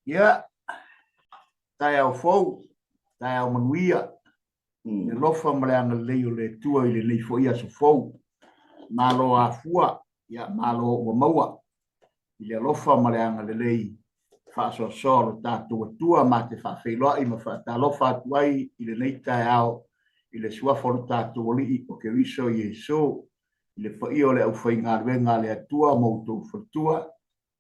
Ia, taeao fou, taeao manuia, le alofa ma le agalelei o le Atua i lenei foi aso fou. Malo afua, ia malo ua maua i le alofa ma le agalelei faasoasoa o lo tatou Atua. Ma te faafeiloai ma faatalofa atu ai i lenei taeao i le suafa o lo tatou Alii o Keriso Iesu, i le paia o le aufaigaluega a le Atua ma outou faletua,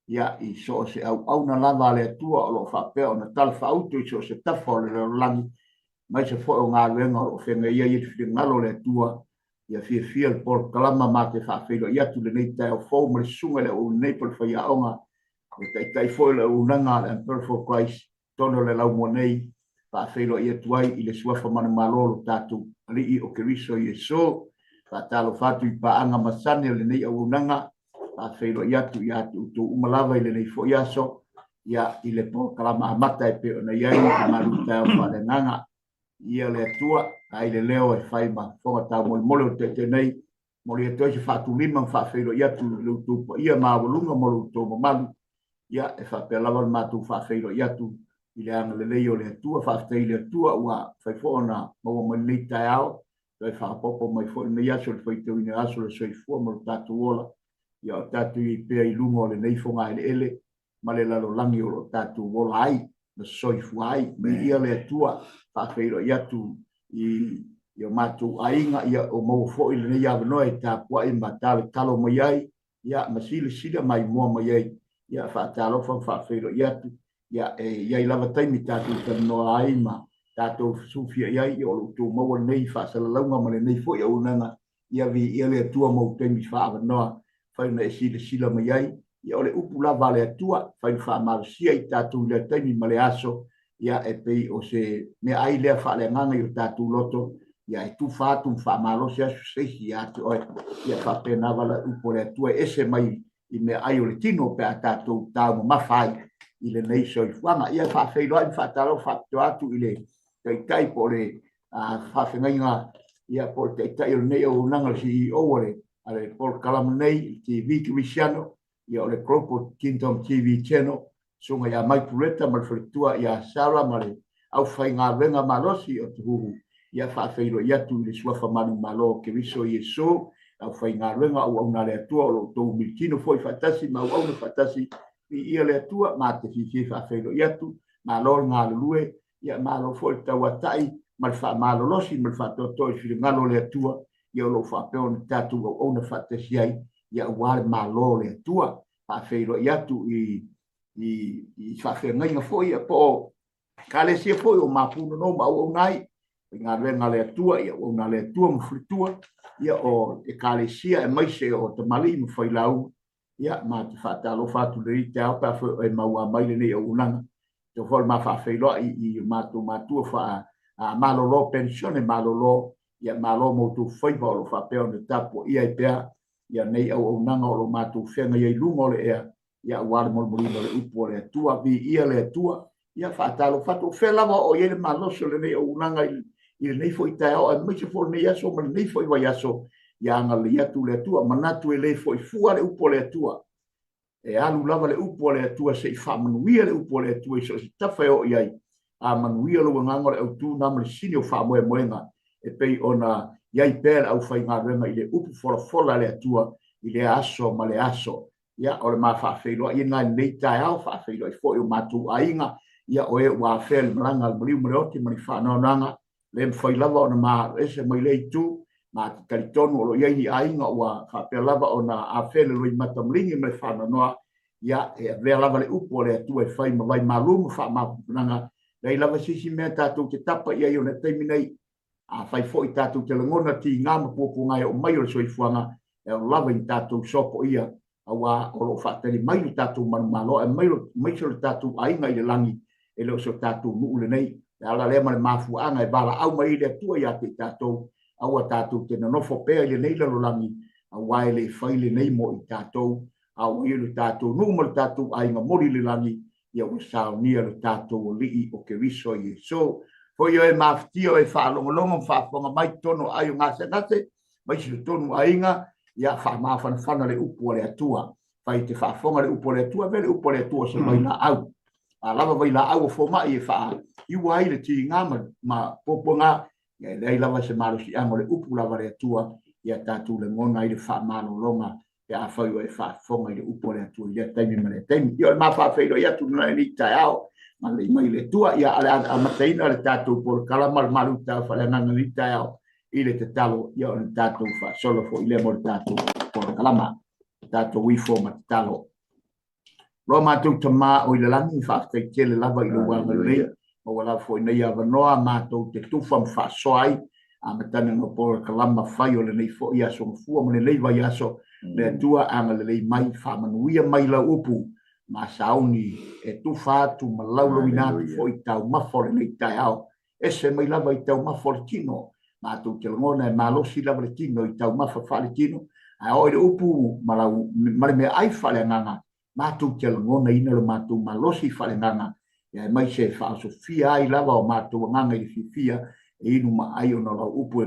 ia, i so o se auauna lava a le Atua o lo o faapea ona talafaauto i so o se tafa o le lalolagi, aemaise foi o galuega o lo o feagai ai le finagalo o le Atua, ia fiafia le polokalama. Ma te faafeiloai atu i lenei taeao fou ma le susuga i le auauna nei po o le faiaoga, le taitai foi o le auaunaga a le Umbrella for Christ, totonu o le laumua nei, faafeiloai atu ai i le suafa manumalo o lo tatou Alii o Keriso Iesu. Faatalofa atu i paaga masani o lenei auaunaga, faafeiloai atu ia te outou uma lava i lenei foi aso, ia, i le polokalama amata e pei ona i ai le malutaeao faaleagaga. Ia le Atua, ai le leo e fai ma fofoga taumolemole o le taitai nei, momoli atu ai se faatulima ma faafeiloai atu i lo outou paia maualuga ma lo outou mamalu. Ia, e faapea lava le matou faafeiloai atu i le agalelei o le Atua. Faafetai i le Atua ua fai foi ona maua mai lenei taeao, toe faaopoopo mai foi lenei aso i le faitauina aso o le soifua ma lo tatou ola. Ia, o tatou i ai pea i luga o lenei fogaeleele ma le lalolagi o lo o tatou ola ai ma soifua ai. Viia le Atua, faafeiloai atu i i o matou aiga, ia o maua foi lenei avanoa e tapuai ma talotalo mai ai, ia ma silasila maimoa mai ai. Ia faatalofa ma faafeiloai atu. Ia e i ai lava taimi tatou talanoa ai ma tatou fesufiai ai, ia o lo o outou maua lenei faasalalauga ma lenei foi auaunaga. Ia viia le Atua mo ou taimi faaavanoa, fai ona e silasila mai ai. Ia o le upu lava a le Atua, fai ona faamalosia i tatou i lea taimi ma le aso, ia e pei o se meaai lea faaleagaga i o tatou loto, ia e tufa atu ma faamalosi aso se isi ia te oe. Ia faapena lava le upu a le Atua e ese mai i meaai o le tino pe a tatou taumamafa ai i lenei soifuaga. Ia faafeiloai ma faatalofa faapitoa atu i le taitai po o le faafegaiga, ia, po o le taitai o lenei auaunaga, le CEO a le polokalame nei, le TV Kerisiano, ia, o le Global Kingdom TV Channel, susuga ia Mike Pureta ma le faletua ia Sarah ma le aufaigaluega malosi o Tuhuhu. Ia faafeiloai atu i le suafa manumalo o Keriso Iesu, aufaigaluega auauna a le Atua o lo outou militino foi faatasi ma auauna faatasi. Viia le Atua, ma te fiafia e faafeiloai atu. Malo le galulue, ia malo foi le tauatai ma le faamalolosi ma le faatoatoa i le finagalo o le Atua, ia o lo o faapea ona tatou auauna faatasi ai, ia aua le Malo o le Atua. Faafeiloai atu i i i faafeagaiga foi, ia po o Ekalesia foi o mapunono ma auauna ai i galuega a le Atua, ia auauna a le Atua ma faletua, ia o Ekalesia aemaise o tamalii ma failauga. Ia, ma te faatalofa atu i lenei taeao pe afai o e maua mai lenei auaunaga. Tau foi o le ma faafeiloai i o matou matua faa malolo penisione malolo, ia malo mo outou faiva o lo o faapea ona tapuaia ai pea ia nei auaunaga o lo o matou feagai ai i luga o le ea, ia aua le molimolina o le upu a le Atua. Viia le Atua. Ia faatalofa atu. O fea lava o i ai le malosi o lenei auaunaga i lenei foi taeao aemaise foi o lenei aso ma lenei foi vaiaso, ia agalelei atu le Atua. Manatu e le foi fua le upu a le Atua. E alu lava le upu a le Atua se i faamanuia le upu a le Atua i so o se tafa e oo i ai. A manuia lou agaga o le autu na ma le sini o faamoemoega e pei ona i ai pea le aufaigaluega i le upu folafola a le Atua i lea aso ma le aso. Ia, o le ma faafeiloai lena i lenei taeao, faafeiloai foi o matou aiga, ia, o e ua afea i le malaga a le maliu ma le oti ma ni faanoanoaga, le mafai lava ona ma aloese mai lea itu, ma te talitonu o lo o i ai ni aiga ua faapea lava ona afea le loimata maligi ma le faanoanoa, ia, e avea lava le upu a le Atua e fai ma vaimalu ma faamapupunaga, leai lava se isi mea tatou te tapa i ai o le taimi nei. Afai foi tatou te lagona tiga ma puapuaga e oo mai o le soifuaga, e ao lava ina tatou sopoia, aua o lo o faatali mai lo tatou manumalo aemaise o le tatou aiga i le lagi, e le o se tatou nuu lenei. O le ala lea ma le mafuaaga e valaau mai ai le Atua ia te i tatou, aua tatou te nonofo pea i lenei lalolagi, aua e le fai lenei mo i tatou, a ua i ai lo tatou nuu ma lo tatou aiga moli i le lagi, ia ua saunia lo tatou Alii o Keriso Iesu. Foi oe mafatia oe faalogologo ma faafofoga mai totonu o ai o gasegase, mai si totonu aiga, ia faamafanafana le upu a le Atua. Fai te faafofoga le upu a le Atua, avea le upu a le Atua o se vailaau. A lava vailaau a fomai e faaiua ai le tiga ma, ma puapuaga, ia e leai lava se malosiaga o le upu lava a le Atua, ia tatou lagona ai le faamalologa pe afai ua e faafofoga i le upu a le Atua i lea taimi ma lea taimi. Ia o le ma faafeiloai atu lena i lenei taeao, agalelei mai le Atua. Ia o le a amataina le tatou polokalama le malutaeao faaleagaga i lenei taeao i le tatalo, ia ona tatou faasolo foi lea mo le tatou polokalama. Tatou ifo ma tatalo. Lo matou Tama o i le lagi, faafetai tele lava i lou agalelei, maua lava foi nei avanoa matou te tufa ma faasoa ai, amataga o polokalama fai o lenei foi aso gafua ma lenei vaiaso, le Atua agalelei mai, faamanuia mai lau upu ma sauni e tufa atu ma laulauina atu foi taumafa o lenei taeao, ese mai lava i taumafa o le tino, matou te lagona e malosi lava le tino i taumafa faaletino, ae oo i le upu ma, lau, ma le meaai faaleagaga, matou te lagonaina lo matou malosi faaleagaga, aemaise e faaosofia ai lava o matou agaga i le fiafia e inu ma ai ona o lau upu e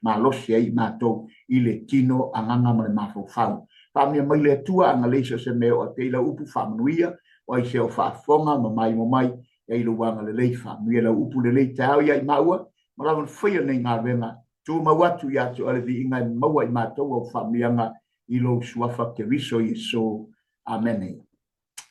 malosi ai i matou i le tino, agaga ma le mafaufau. Faamanuia mai le Atua, agalelei so o se mea e oo atu ai lau upu, faamanuia, o ai se o faafofoga ma maimoa mai, ia i lou agalelei, faamanuia lau upu lelei taeao ia i maua, ma lava na faia lenei galuega, tumau atu ia te oe le viiga e maua i matou au faamanuiaga i lou suafa Keriso Iesu. Amene.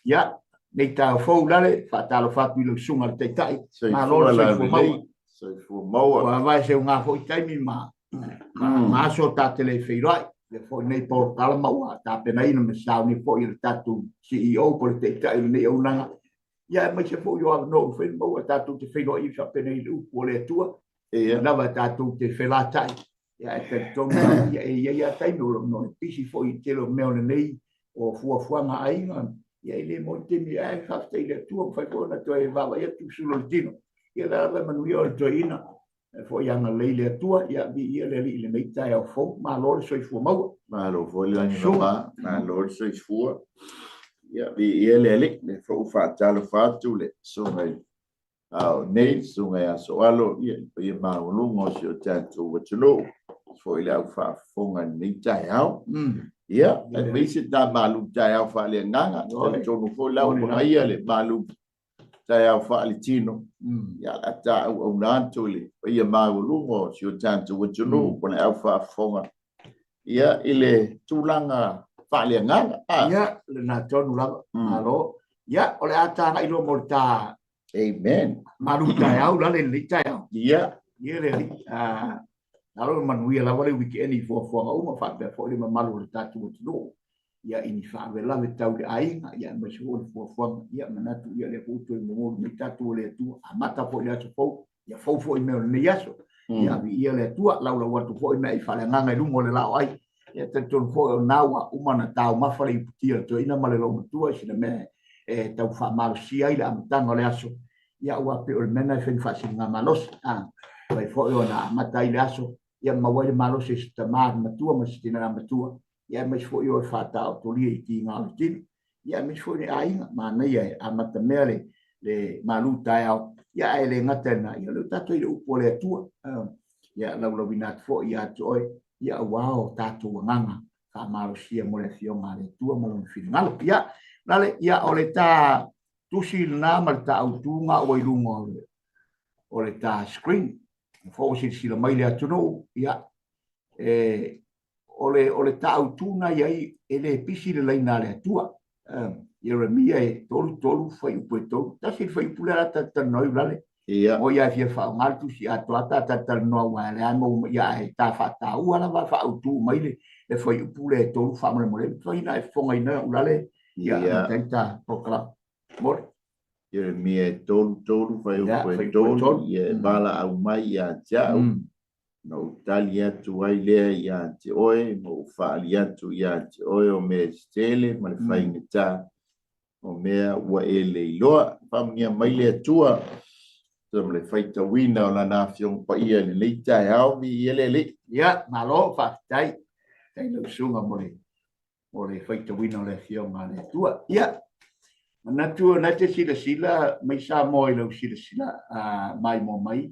Ia, nei taeao fou lale, faatalofa atu i lau susuga i le Taitai. Malo le soifua maua. Soifua maua. Ua avae seuga foi taimi ma, ma, ma aso ta te le feiloai. Ia foi nei polokalama ua tapenaina ma sauni foi e le tatou CEO po o le Taitai o lenei auaunaga. Ia aemaise foi o avanoa ua mafai ona maua tatou te feiloai ai faapenei i le upu a le Atua. Ia lava tatou te felatai, ia ae talitonu lava, ia e i ai lava taimi o lo o pisi foi i le tele o mea o lenei o fuafuaga a aiga, ia e le maua le taimi, ae faafetai i le Atua, ua mafai foi ona toe vaavaai atu sulu o le tino. Ia o lea lava e manuia o le toeaina, e foi agalelei le Atua, ia viia le Alii i lenei taeao fou. Malo le soifua maua. Malo foi le lagi mama, malo le soifua. Ia viia le Alii, le foi ua faatalofa atu le susuga i a o nei le susuga ia Soalo, ia i le paia maualuga o si o tatou atunuu, foi le au faafofoga i lenei taeao. Ia, aemaise ta malu taeao faaleagaga, talitonu foi la ua vaaia le malu taeao faaletino, ia o le a ta auauna atu i le paia maualuga o si o tatou atunuu po o le au faafofoga, ia i le tulaga faaleagaga. Ia, lena tonu lava, malo. Ia, o le a tagai loa mo le ta Amen. Malu taeao lale i lenei taeao. Ia. Ia le alii. Ah, alo manuia lava le weekend i fuafuaga uma faapea foi le mamalu o le tatou atunuu. Ia i ni faalavelave tau le aiga, ia aemaise foi le fuafuaga. Ia manatu ia lea foi ua toe momoli mai tatou e le Atua. Amata foi le aso fou, ia fou foi mea o lenei aso. Ia viia le Atua, laulau atu foi mea i faaleagaga i luga o le laoai. Ia talitonu foi o lena ua uma ona taumafa le iputi a le toeaina ma le loomatua i sina mea e tau faamalosia ai le amataga o le aso. Ia aua pei o le mea lena e fai ma faasiligamalosi. A mafai foi ona amata ai le aso, ia maua ai le malosi e si tama matua ma si tina matua, ia aemaise foi o e faataotolia i tiga o le tino. Ia aemaise foi le aiga, manaia e amatamea le, le malu taeao, ia ae le gata i lena, ia o lea ua tatou i le upu a le Atua. Ia laulauina atu foi ia te oe, ia aua o tatou agaga faamalosia mo le Afioga a le Atua ma lona finagalo. Ia, lale, ia o le ta tusi lena ma le ta autuga ua i luga o le, o le ta screen. Fo ua silasila mai le atunuu, ia, e, o le, o le ta autu na i ai, e le pisi le laina a le Atua. Ieremia e 33 fuaiupu e 3. Tasi le fuaiupu lea la talatalanoa ai ulale. Ia. O ia e fia faaaoga le tusi atoa ta talatalanoa aua e leai maua mai ia ae ta faataua lava faaautu mai le, le fuaiupu lea e 3 faamolemole. Mafai na e fofogaina ulale ia Ia. amata ai ta polokalame. Mole. Ieremia e 33 fuaiupu Ia, e fuaiupu e 3, 3. ia e valaau mai ia te au, ona ou tali atu ai lea ia te oe, ma ou faaali atu ia te oe o mea tetele ma le faigata, o mea ua e le iloa. Faamanuia mai le Atua ma le faitauina o Lana Afioga Paia i lenei taeao. Viia le Alii. Ia, malo, faafetai. Faafetai i lau susuga mo le mo le faitauina o le Afioga a le Atua. Ia, manatu o lena e te silasila mai Samoa i lau silasila maimoa mai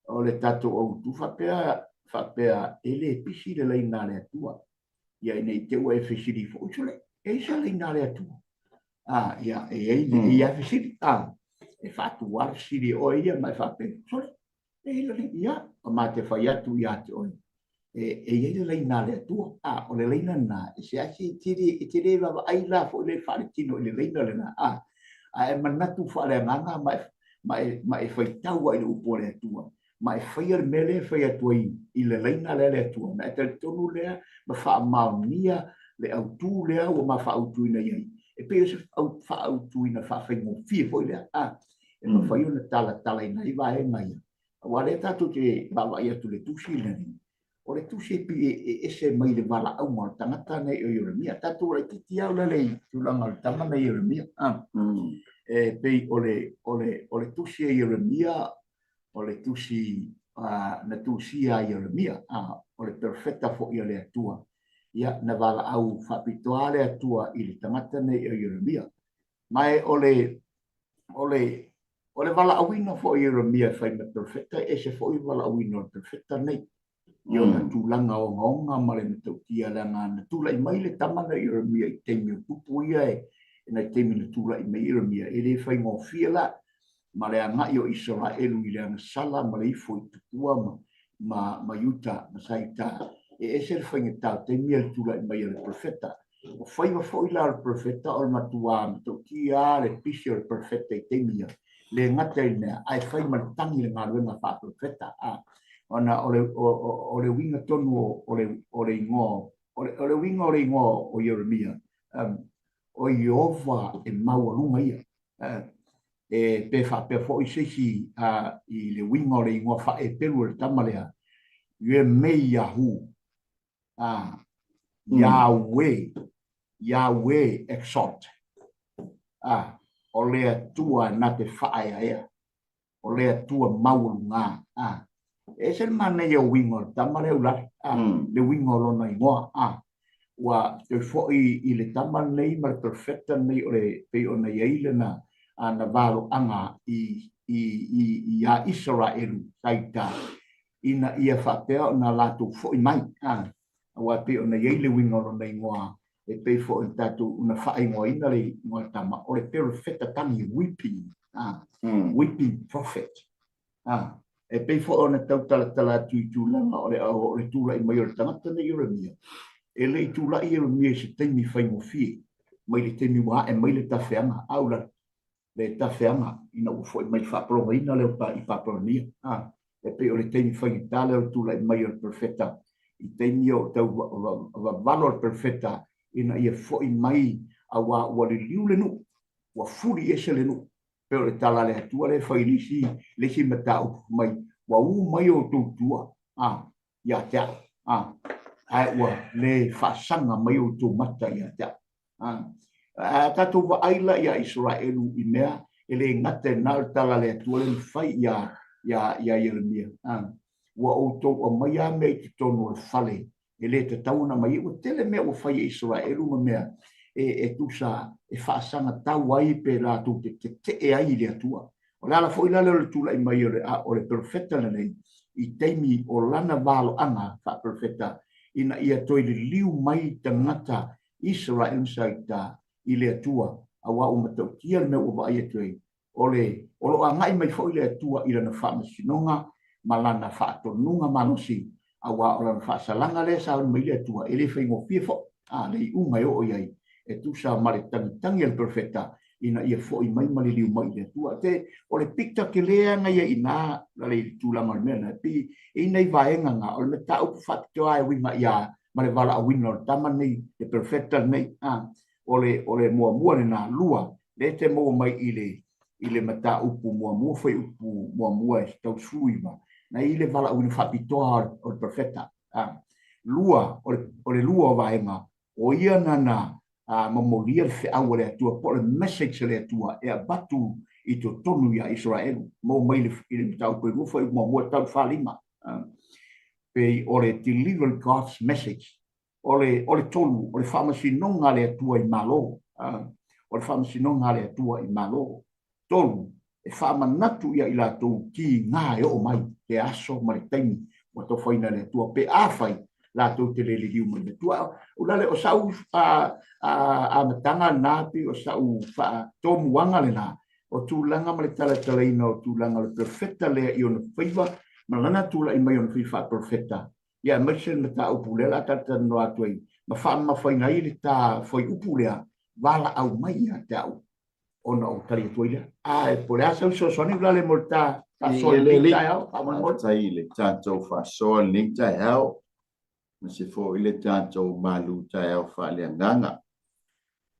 o le tatou autu faapea, faapea e le pisi le laina a le Atua. Ia ina i te ua e fesili ifo, uso le, e i ai se laina a le Atua? A, ia, e i ai, e i ai fesili, a, e faatu lava le fesili e oe ia ma e faapea, sole, e i ai, ia, ma te fai atu ia te oe, e i ai le laina a le Atua. A, o le laina lena, e se asi, e te le vaavaai la foi le faaletino i le laina lena, a, a e manatu faaleagaga ma e, ma e, ma e faitau ai i le upu a le Atua, ma e faia le mea lea e fai atu ai i le laina lea a le Atua, ona e talitonu lea ma faamaonia le autu lea ua ma faaautuina i ai, e pei o se faaautuina faafaigofie foi lea, a, e mafai ona talatalaina ai vaega ia. Aua lea tatou te vaavaai atu i le tusi lenei, o le tusi e pei e ese mai le valaauga o le tagata nei o Ieremia. Tatou laitiiti lava lele i tulaga o le tama nei Ieremia. E pei o le, o le, o le tusi a Ieremia, o le tusi na tusia a Ieremia, o le perofeta foi a le Atua. Ia, na valaau faapitoa le Atua i le tagata nei o Ieremia. Ma e o le, o le, o le valaauina foi o Ieremia e fai ma perofeta, e ese foi le valaauina o le perofeta nei i ona tulaga ogaoga ma le matautia, leaga na tulai mai le tama lea Ieremia i taimi o tupu ia e nai taimi na tulai mai Ieremia, e le faigofie la ma le agai o Isaraelu i le agasala ma le ifo i tupua ma, ma, ma Iuta, ma sa Iuta. E ese le faigata o taimi ia le tulai mai o le perofeta. O faiva foi la o le perofeta o le matuā matautia lava le pisi o le perofeta i taimi ia, le gata i le mea, ae fai ma le tagi le galuega faaperofeta. A, ona o le, o, o, o le uiga tonu o, o le, o le igoa, o le, o le uiga o le igoa o Ieremia, um, o Ieova e maualuga ia. Uh, e pe faapea foi se isi uh, i le uiga o le igoa faa-Epelu o le tama lea, Yemeiahu, a Yahweh, Yahweh exalt, a o le Atua na te faaeaea, o le Atua maualugā, a e ese le manaia o uiga o le tama lea ulale, a le uiga o lona igoa, a ua toe foi i le tama lenei ma le perofeta lenei o le pei ona i ai lana ana valoaga i i i iā Isaraelu sa i uta ina ia faapea ona latou foi mai, a, aua e pei ona i ai le uiga o lona igoa, e pei foi ona tatou ona faaigoaina le igoa o le tama, o le perofeta tagi, weeping, a, weeping prophet, a, e pei foi ona tau talatala atu i tulaga o le, o le tulai mai o le tagata nei Ieremia, e le i tulai Ieremia i se taimi faigofie, mai le taimi ua ae mai le tafeaga, a ula, le tafeaga ina ua foi mai le faapologaina lea o i Papalonia. A, e pei o le taimi faigata lea o le tulai mai o le perofeta i taimi o tau vavalo le perofeta ina ia foi mai auā ua liliu le nuu, ua fuli ese le nuu. Pei o le tala a le Atua lea e fai i le isi, le isi mataupu mai, ua u mai outou tua, a, ia te au, a, ae ua le faasaga mai outou mata ia te au. A, a tatou vaai la iā Isaraelu i mea e le gata i lena o le tala a le Atua lea na fai iā, iā, iā Ieremia, a, ua outou aumai a mea i totonu o le fale e le tatau ona aumai ai. Ua tele mea ua fai e Isaraelu ma mea e, e tusa e faasagatau ai pe latou te tetee ai i le Atua. O le ala foi la lea o le tulai mai o le, o le perofeta lenei i taimi o lana valoaga faaperofeta ina ia toe liliu mai tagata Isaraelu ma Saita i le Atua, aua ua matautia le mea ua vaai atu ai, o le, o lo o agai mai foi le Atua i lana faamasinoga ma lana faatonuga malosi, aua o lana faasalaga lea e sauni mai le Atua, e le faigofie foi, a, le iuga e oo i ai, e tusa ma le tagitagi a le perofeta ina ia foi mai ma liliu mai i le Atua. Te, o le picture tele lava na ia i ina, le tulaga o le mea lena, e pei e i nai vaega na, o le mataupu faapitoa e uiga ia ma le valaauina o le tama lenei, le perofeta lenei, a, o le, o le muamua lena. Lua, lea e te maua mai i le, i le mataupu muamua, fuaiupu muamua e tau 19, na i le valaauina faapitoa o le perofeta. A, lua, o le, o le lua o vaega, o ia na na a, momolia le feau a le Atua, po o le message a le Atua e avatu i totonu ia Isaraelu, maua mai i le, i le mataupu e lua, fuaiupu muamua e tau 45. A, pei o le deliver God's message. O le, o le tolu, o le faamasinoga a le Atua i Malo. O le faamasinoga a le Atua i Malo. Tolu, e faamanatu ia i latou kīgā e oo mai le aso ma le taimi ua tofaina e le Atua, pe afai latou te le liliu mai le Atua. Ulale o sa'u amataga lena, pei o sa'u faatomuaga lena o tulaga ma le talatalaina o tulaga o le perofeta lea i ona faiva ma lana tulai mai ona faiva faaperofeta, ia aemaise le mataupu lea la talatalanoa atu ai ma faamamafaina ai le ta fuaiupu lea, valaau mai ia te au ona ou tali atu ai lea. Ae po o le a sau fesoasoani Ulale mo le ta faasoa i lenei taeao, faamolemole. Faafetai i le tatou faasoa i lenei taeao, aemaise foi le tatou malu taeao faaleagaga.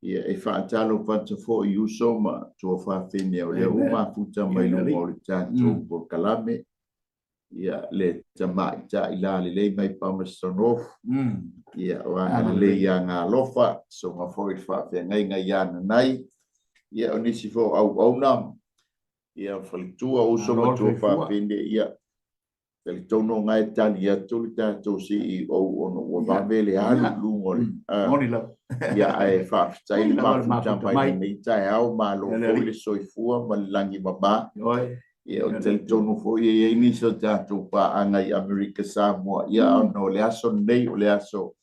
Ia, e faatalofa atu foi i uso ma tuafafine o lea ua mafuta mai luma o le tatou polokalame. Ia, le tamaitai lalelei mai Palmerston North. Ia, o agalelei ia Galofa, soga foi le faafeagaiga ia Nanai. Ia, o nisi foi o auauna, ia, faletua, uso ma tuafafine, ia, talitonu o e tali atu le tatou CEO ona ua vave le alu i luga o le Moni lava. Ia, ae faafetai le mafuta mai lenei taeao, malo foi le soifua ma le lagi mama. Ia, ou te talitonu foi e i ai nisi o tatou paaga i Amerika Samoa, ia, ona o le aso lenei o le aso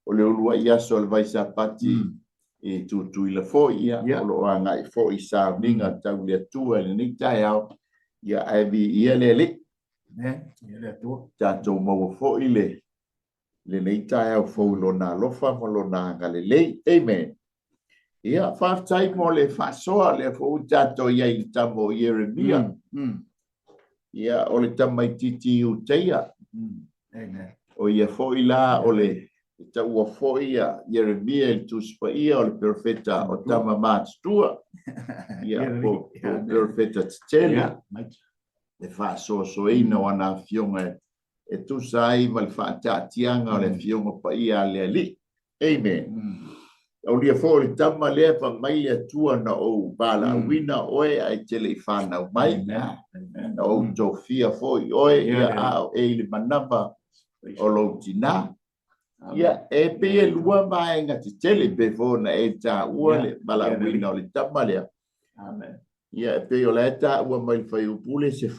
o le uluai aso o le Vaisapati i Tutuila foi, ia, o lo o agai foi i sauniga tau le Atua i lenei taeao, ia, ae viia le Alii. Tatou maua foi le lenei taeao fou i Lona alofa ma Lona agalelei. Amen. Ia, faafetai mo le faasoa, lea foi ua tatou i ai i le tama o Ieremia. Ia, o le tamaitiiti Iuteia. Amen. O ia foi la o le e taua foi ia Ieremia i le Tusi Paia o le perofeta o tama matutua. Ia, po o perofeta tetele. Le faasoasoaina o ana afioga e tusa ai ma le faataatiaga o le Afioga Paia a le Alii. Amen. Aulia foi o le tama lea fai mai le Atua na ou valaauina oe ae te le i fanau mai. Na ou tofia foi oe ia a o e i le manava o lou tinā. Ia, e pei e lua vaega tetele pei foi ona e taua le valaauina o le tama lea. Ia, e pei o la e taua mai le fuaiupu le 10.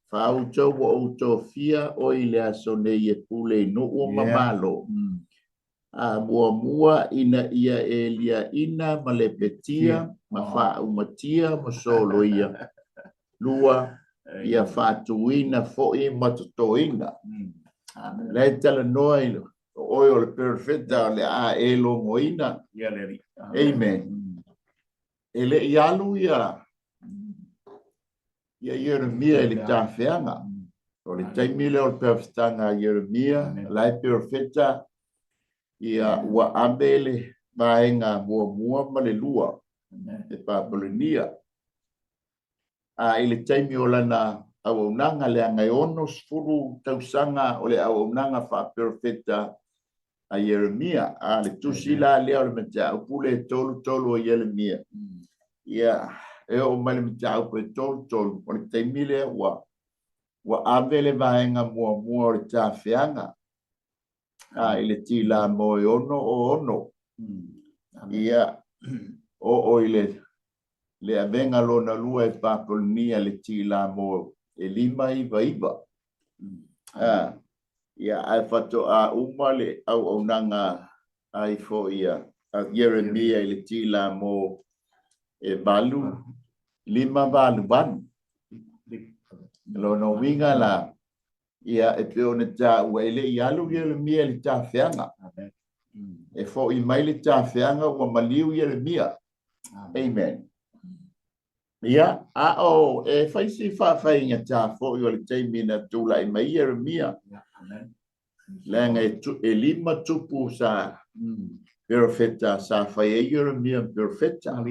Faautou ua ou tofia oe i le aso nei e pule i nuu ma malo. A muamua ina ia e liaina ma lepetia ma faaumatia ma soloia. Lua, ia faatuina foi ma totoina. La e talanoa i oe o le perofeta o le a e logoina. Amen. E le i alu ia ia Ieremia i le tafeaga. O le taimi lea o le perofetaga a Ieremia, la e perofeta ia ua ave le vaega muamua ma le lua e Papalonia. A i le taimi o lana auaunaga, leaga e 60 tausaga o le auaunaga faaperofeta a Ieremia. A le tusi la lea o le mataupu le 33 o Ieremia, ia, e oo mai le mataupu e 33, o le taimi lea ua ua ave le vaega muamua o le tafeaga a i le tila mo e 6 o 6. Ia, oo i le avega lona lua e Papolonia le tila mo e 599. A, ia, ae faatoa uma le auaunaga ai foi a Ieremia i le tila mo e 8 5 8 8. Lona uiga la, ia, e pei ona taua, e le i alu Ieremia i le tafeaga. E foi mai le tafeaga ua maliu Ieremia. Amen. Ia, a o e fai si faafaigata foi o le taimi na tulai mai Ieremia. Leaga e lima tupu sa perofeta sa fai ai Ieremia ma perofeta.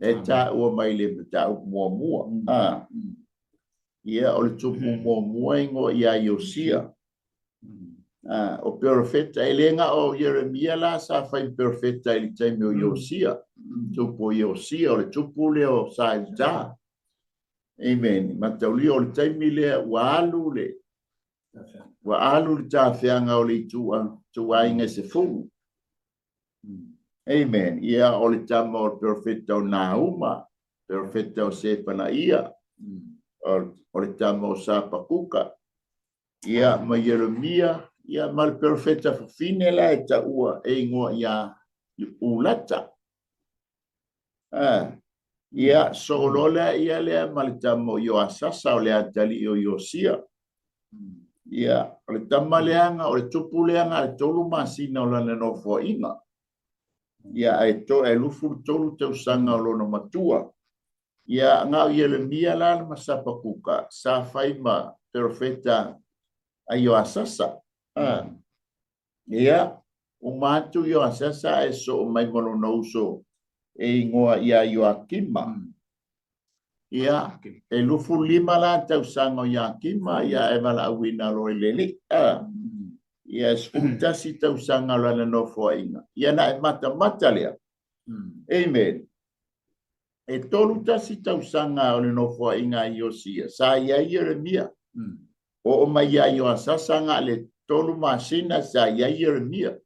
E taua mai le mataupu muamua. A, ia, o le tupu muamua igoa ia Iosia. A, o perofeta, e le na o Ieremia la sa fai perofeta i le taimi o Iosia. Tupu o Iosia, o le tupu lea o sa Iuta. Amen. Mataulia o le taimi lea ua alu le ua alu le tafeaga o le ituaiga e 10. Amen. Ia, o le tama o le perofeta o Nauma, perofeta o Sefanaia, o le tama o Sapakuka, ia, ma Ieremia, Ia ma le perofeta fafine la e taua e igoa ia Ulata. Ia, soo loa lea ia lea ma le tama o Ioasasa o le atalii o Iosia. Ia, o le tama lea o le tupu lea na o le 3 masina o lana nofoaiga. Ia, ae to, e 23 tausaga o lona matua. Ia, na o Ieremia la le ma Sapakuka sa fai ma perofeta a Ioasasa. Ia, uma atu Ioasasa ae soo mai ma lona uso e igoa ia Ioakima. Ia, e 25 la tausaga o Ioakima, ia e valaauina loa i le Alii. Ia, e 11 tausaga o lana nofoaiga. Ia, na e matamata lea. Amen. E 31 tausaga o le nofoaiga a Iosia, sa i ai Ieremia. Oo mai ia Ioasasa na o le 3 masina sa i ai Ieremia.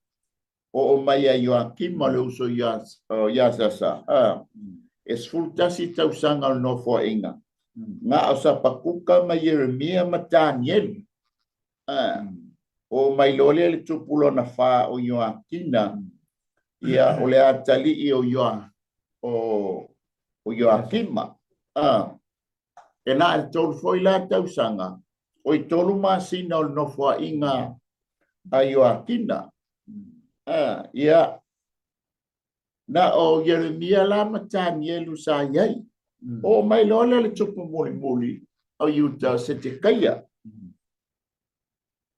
Oo mai ia Ioakima o le uso o Ioasasa, e 11 tausaga o le nofoaiga. Na o Sapakuka ma Ieremia ma Tanielu. Oo mai loa lea le tupu lona fa o Ioakina, ia o le atalii o Ioa o Ioakima. E na o le 3 foi la tausaga, o i 3 masina o le nofoaiga a Ioakina. Ia, na o Ieremia la ma Tanielu sa i ai. Oo mai loa lea le tupu mulimuli o Iuta o Setekaia.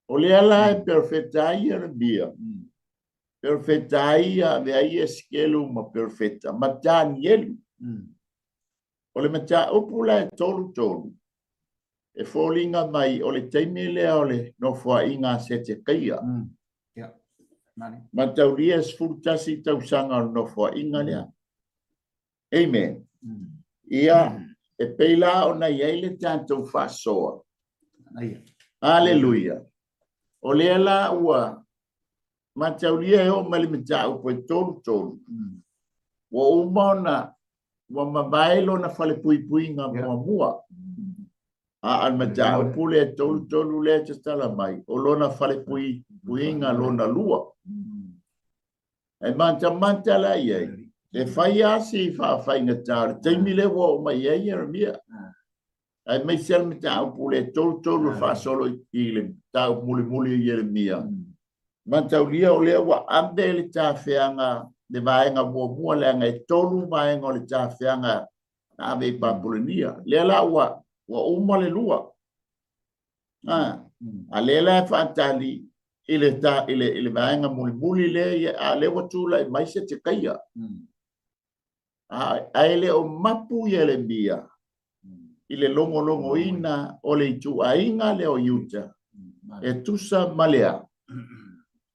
O lea la e perofeta ai Ieremia, perofeta ai avea ai Esekelu ma perofeta ma Tanielu. O le mataupu la e 33, e foliga mai o le taimi lea o le nofoaiga a Setekaia. Mataulia e 11 tausaga o le nofoaiga lea. Amen. Ia, e pei la ona i ai le tatou faasoa. Aleluia. O lea la ua mataulia e oo mai le mataupu e 33. Ua uma ona ua mavae lona falepuipuiga muamua. A o le mataupu lea e 33 lea e tatala mai, o lona falepuipuiga lona lua. E matamata la i ai, e fai lava si faafaigata o le taimi lea ua oo mai ai Ieremia. Aemaise le mataupu lea e 33 e faasolo i le mataupu mulimuli o Ieremia. Mataulia o lea ua ave le tafeaga, le vaega muamua, leaga e 3 vaega o le tafeaga na ave i Papulenia. Lea la ua uma le lua. A lea la e faatali i le, ta, i le, i le vaega mulimuli lea, a lea ua tulai mai Setekaia. Ae le o mapu Ieremia i le logologoina o le ituaiga lea o Iuta e tusa ma le a?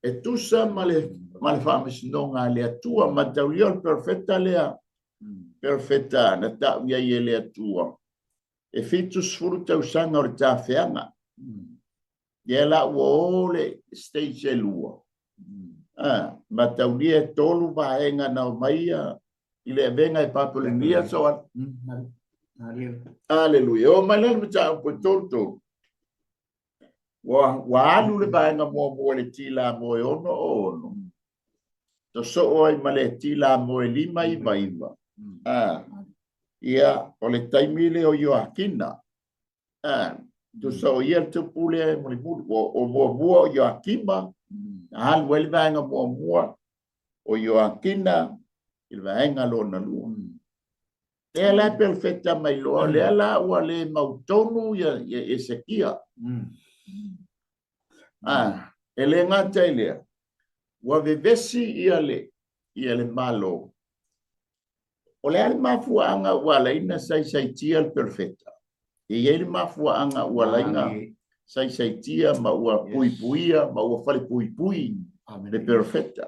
E tusa ma le, ma le faamasinoga a le Atua. Mataulia o le perofeta lea, perofeta na tau i ai e le Atua, e 70 tausaga o le tafeaga. Lea la ua o le stage e lua. Mataulia e 3 vaega na omai i le avega e Papulenia so a. Aleluia. O mai la le mataupu e 33. Ua alu le vaega muamua i le tila moe 6 o 6. Sosoo ai ma le tila moe 5 9 9. Ia, o le taimi lea o Ioakina. Tusa o ia le tupu lea e mulimuli. O muamua o Ioakima, na alu ai le vaega muamua o Ioakina i le vaega lona lua. Lea la e perofeta mai loa, lea la ua le mautonu ia Esekia. E le gata i lea, ua vevesi ia le, ia le Malo. O le a le mafuaaga ua ala ai ona saisaitia le perofeta? E i ai le mafuaaga ua ala ai ona saisaitia ma ua puipuia ma ua falepuipui le perofeta.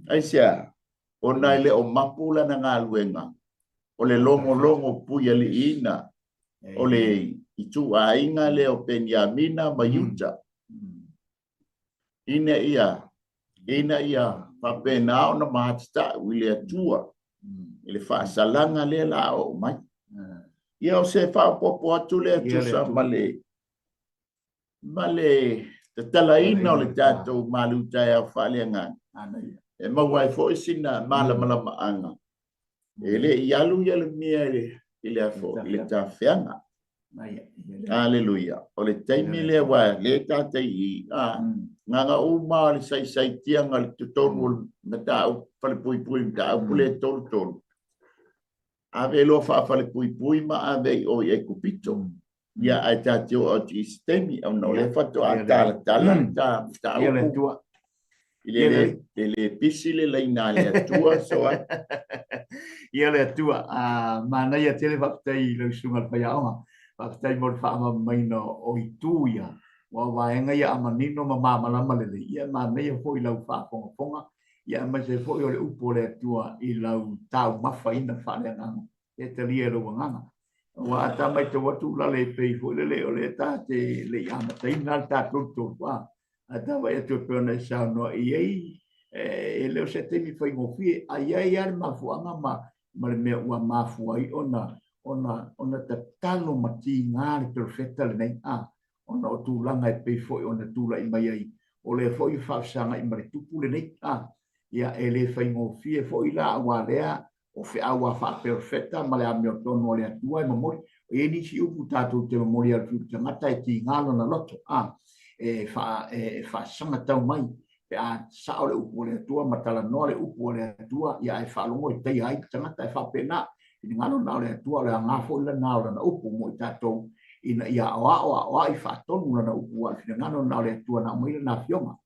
Aisea? Ona e le o mapu lana galuega o le logologo puialiiina o le ituaiga lea o Peniamina ma Iuta, ina ia ina ia faapena ona matatau i le Atua i le faasalaga lea la oo mai. Ia o se faaopoopo atu lea tusa ma le ma le tatalaina o le tatou malu taeao faaleagaga, e maua ai foi sina malamalamaaga, e le i alu Ieremia i le afo, i le tafeaga. Aleluia. O le taimi lea ua le tatei i a gaga uma le saisaitiaga le totonu o le mataupu falepuipui mataupu le 33. Ave loa faafalepuipui ma ave i o i Aikupito. Ia, ae ta te oo atu i se taimi, ona o lea faatoa talatala le ta mataupu. I le le, le le pisi le laina a le Atua, so a. Ia le Atua, a manaia tele faafetai i lau susuga i le faiaoga. Faafetai mo le faamamaina o itu ia, aua o vaega ia a manino ma malamalama lelei, ia e manaia foi i lau faafogafoga, ia aemaise foi o le upu a le Atua i lau taumafaina faaleagaga. E talia e lou agaga. Aua a ta matau atu lale e pei foi lele o lea ta te le i amataina le ta 33, a a ta vaai atu e pei ona e saunoa i ai, e le o se taimi faigofie, a i ai lava le mafuaaga ma ma le mea ua mafua ai ona ona ona tatalo ma tiga le perofeta lenei, a ona o tulaga e pei foi ona tulai mai ai, o lea foi e faafesagai ma le tupu lenei, a ia e le faigofie foi la, aua lea o feau a faaperofeta ma le amiotonu a le Atua e momoli. E i ai nisi upu tatou te momoli atu i le tagata e tiga lona loto, a, e, fa, e faasaga tau mai pe a sao le upu a le Atua ma talanoa le upu a le Atua, ia ae faalogo e taia ai le tagata e faapena. Finagalo na o le Atua, o le aoga foi lena o lana upu mo i tatou, ina ia aoao aoai faatonu lana upu, aua o le finagalo na o le Atua na aumai lana afioga.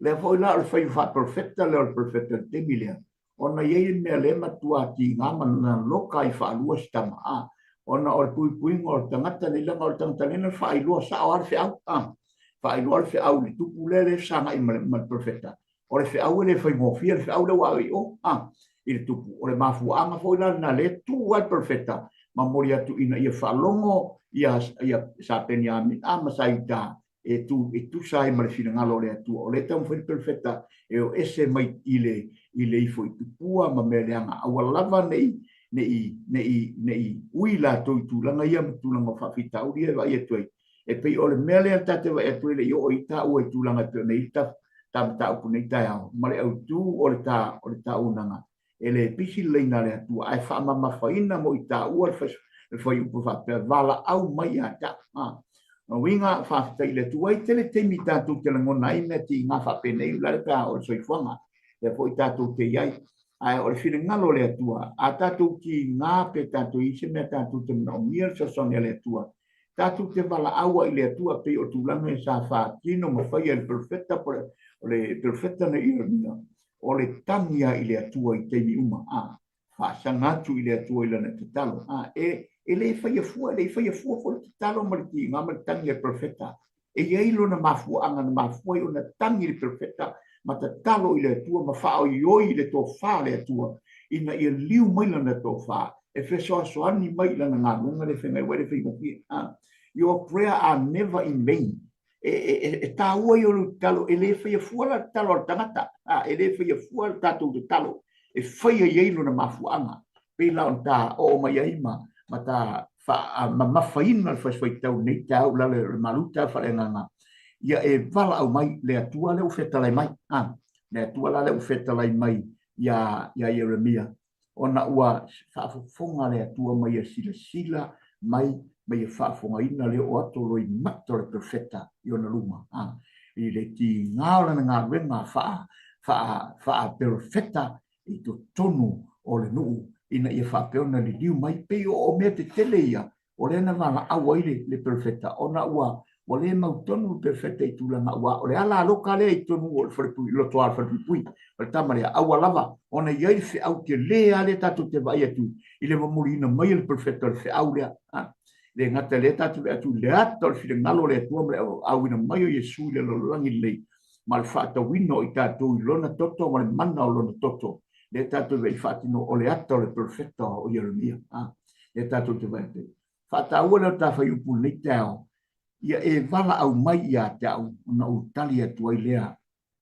Lea foi la o le faiva faaperofeta lea o le perofeta i le taimi lea, ona i ai le mea lea matua tiga ma naloka ai faalua si tama, a, ona o le puipuiga o le tagata nei, leaga o le tagata nei na faailoa sao lava le feau, a, faailoa le feau i le tupu lea lea fesagai ma le, ma le perofeta. O le feau e le faigofie le feau lea ua ave i o, a, i le tupu. O le mafuaaga foi la lena lea tu ai le perofeta ma momoli atu ina ia faalogo ia, ia Sa Peniamina ma Sa Iuta e tu e tusa ai ma le finagalo o le Atua. O lea e taumafai le perofeta e o ese mai i le i le ifo i tupua ma mea leaga, aua lava ne i ne i ne i ne i ui latou i tulaga ia ma tulaga o faafitauli ia e vaai atu ai. E pei o le mea lea ta te vaai atu ai le i oo i taua i tulaga e pei ona i ai ta ta mataupu nei taeao ma le autu o le ta o le taunaga e le pisi le laina a le Atua, ae faamamafaina mo i taua le fuaiupu faapea, valaau mai ia te au. A. O uiga, faafetai i le Atua. E tele taimi tatou te lagona ai mea tiga faapenei, o le a le pe a o le soifuaga, lea foi tatou te i ai. Ae o le finagalo o le Atua, a tatou tiga pe tatou i ai se mea tatou te manaomia le fesoasoani a le Atua, tatou te valaau ai i le Atua, pei o tulaga ia sa faatino ma faia e le perofeta, po o le perofeta nei Ieremia, o le tagi lava i le Atua i taimi uma, a, faasaga atu i le Atua i lana tatalo, a, e, e le faia fua, e le i faia fua foi le tatalo ma le tiga ma le tagi a le perofeta. E i ai lona mafuaaga na mafua ai ona tagi le perofeta ma tatalo i le Atua ma faaoioi i le tofa a le Atua ina ia liu mai lana tofa e fesoasoani mai i lana galuega le feagai ai le faigofie. A, your prayer are never in vain. E, e, e, e taua ia o lou tatalo, e le faia fua la le tatalo a le tagata, a, e le faia fua le tatou tatalo, e faia i ai lona mafuaaga. Pei la ona ta oo mai ai ma, ma ta faamamafaina le fasifaitau nei taeao i lalo o le malu taeao faaleagaga, ia e valaau mai le Atua lea ua fetalai mai, a, le Atua la lea ua fetalai mai iā, iā Ieremia, ona ua faafofoga le Atua ma ia silasila mai ma ia faafofogaina le oo atu o loimata o le perofeta i ona luma, a, i le tiga o lana galuega faa, faa, faaperofeta i totonu o le nuu ina ia faapea ona liliu mai. Pei o mea tetele ia o lea na valaau ai le, le perofeta, ona ua, ua le mautonu le perofeta i tulaga aua o le ala aloka lea i totonu o le falepui, lotoa o le falepuipui. O le tama lea, aua lava ona i ai le feau tele lava lea tatou te vaai atu i le momoliina mai e le perofeta o le feau lea. A, le gata lea tatou te vaai atu i le ata o le finagalo o le Atua ma le auina mai o Iesu i le lalolagi lenei ma le faatauina o i tatou i lona toto ma le mana o lona toto, lea tatou te vaai faatino o le ata o le perofeta o Ieremia. A, lea tatou te vaai atu. Faataua lea o ta fuaiupu i lenei taeao, ia e valaau mai ia te au ona ou tali atu ai lea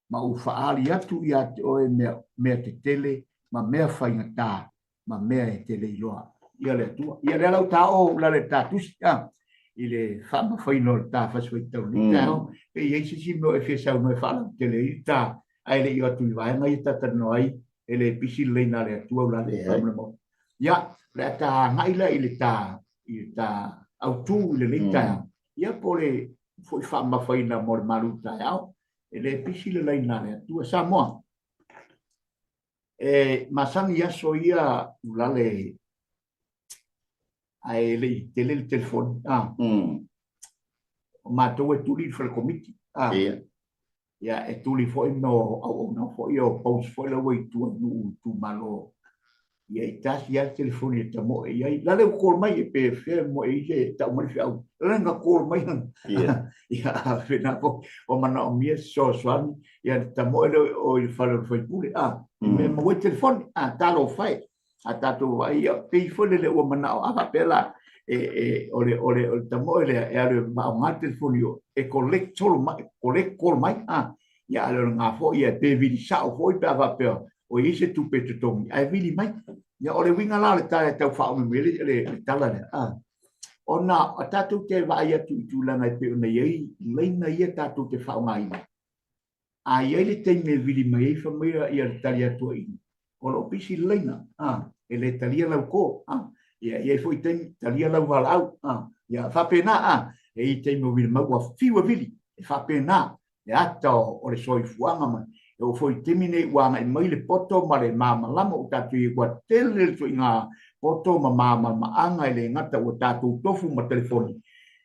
ma ou faaali atu ia te oe mea, mea tetele ma mea faigata ma mea e te le iloa. Ia le Atua. Ia lea lau ta o la le ta tusi. A. i le faamafaina o le ta fasifaitau i lenei taeao. Pe i ai se isi mea o e fia saunoa e faalautele ai le ta, ae le i o atu i vaega ia ta talanoa ai, e le pisi le laina a le Atua Ulalei. Faamolemole. Ia, o le a ta agai la i le ta i le ta autu i lenei taeao. Ia po o le foi faamamafaina mo le malu taeao. E le pisi le laina a le Atua. Samoa, e masani i aso ia Ulale ae le i tele le telefoni. Ah. O matou e tuli i le fale komiti. Ah. Ia. Ia, e tuli foi no auauna foi o post foi la ua i tua i nuu itumalo. Ia, e tasi lava le telefoni e tamoe i ai. La le ua call mai e pe fea moe i se tau mai le feau. La le na call mai. Ia. Ia, fena foi. O manaomia se fesoasoani. Ia, le tamoe lea o i le fale o le faipule. Ah, i mea maua ai telefoni. Ah, talofa e. A tatou vaai, ia, pei foi lele ua manao, a faapea la, e, e, o le, o le, o le tamoe lea, e alu e faaaoga le telefoni o, e collect solo mai, collect call mai, a, ia, a le o lena foi, ia, pe vili sao foi pe a faapea, o i ai se tupe e totogi, ae vili mai. Ia, o le uiga la o le tala e tau faaumi mai ai le, le, le tala lea, a, ona tatou te vaai atu i tulaga e pei ona i ai laina ia tatou te faaaogaina, A i ai le taimi e vili mai ai fai mai ia le tali atu a Ini, o lo o pisi le laina, a, e le talia lau call, a, ia, e i ai foi taimi, talia lau valaau, a, ia, faapena, a, e i ai taimi o vili mai ua fiu e vili, e faapena le ata o, o le soifuaga ma, e oo foi i le taimi nei ua agai mai le poto ma le malamalama ua tatou i ai, ua tele le ituaiga poto ma malamalamaaga e le gata ua tatou tofu ma telefoni,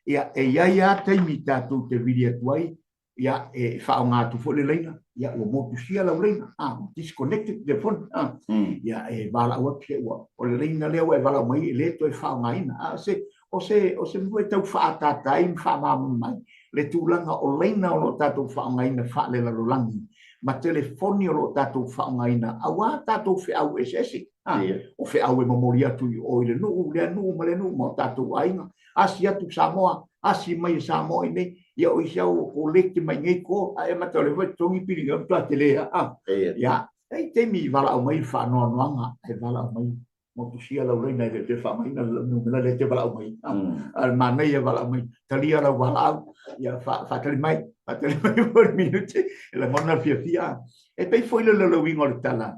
ia, e i ai lava taimi tatou te vili atu ai ia e faaaoga atu foi le laina, ia ua motusia lau laina, a, ua disconnected le telefoni, a, ia e valaau atu se ua, o le laina lea ua e valaau mai e le toe faaaogaina. A, o se, o se, o se mea e tau faaataata ai ma faamalamalama ai le tulaga o laina o lo o tatou faaaogaina faalelalolagi ma telefoni o lo o tatou faaaogaina aua tatou feau eseese, a, o feau e momoli atu i o i le nuu, lea nuu ma lea nuu ma o tatou aiga, asi atu Samoa, asi mai e Samoa i nei, ia o isi au koleki mai nei ko, a e mata o le foi totogi pili ngau tua tele a. A. Ia, e i taimi i valaau mai le faanoanoaga, e valaau mai motusia lau laina e le te faamaina le numera le te valaau mai. A, a le manaia e valaau mai, talia lau valaau, ia faatali mai, faatali mai mo le minute, e lagona le fiafia. E pei foi le laulauiga o le tala,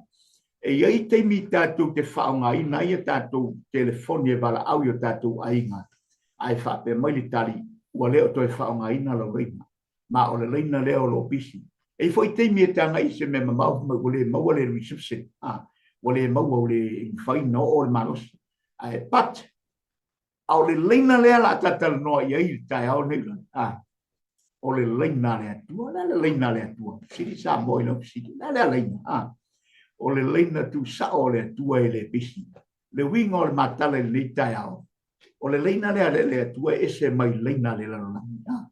E i ai taimi tatou te faaaogaina ai a tatou telefoni e valaau i o tatou aiga, ae faapea mai le tali, ua le o toe faaaogaina lau laina, ma o le laina lea o lo o pisi. E i ai foi taimi e te agai i se mea mamao fai mai ua le maua le reception, a, ua le maua, ua le mafai ona oo le malosi. Ae, but, A o le laina lea la ta talanoa i ai i le taeao nei, a, o le laina a le Atua. O le a le laina a le Atua? Fesili Samoa i lau fesili. O le a lea laina? A, o le laina tuusao o le Atua e le pisi. Le uiga o le matala i lenei taeao, o le laina lea a le Atua e ese mai laina a le lalolagi. A,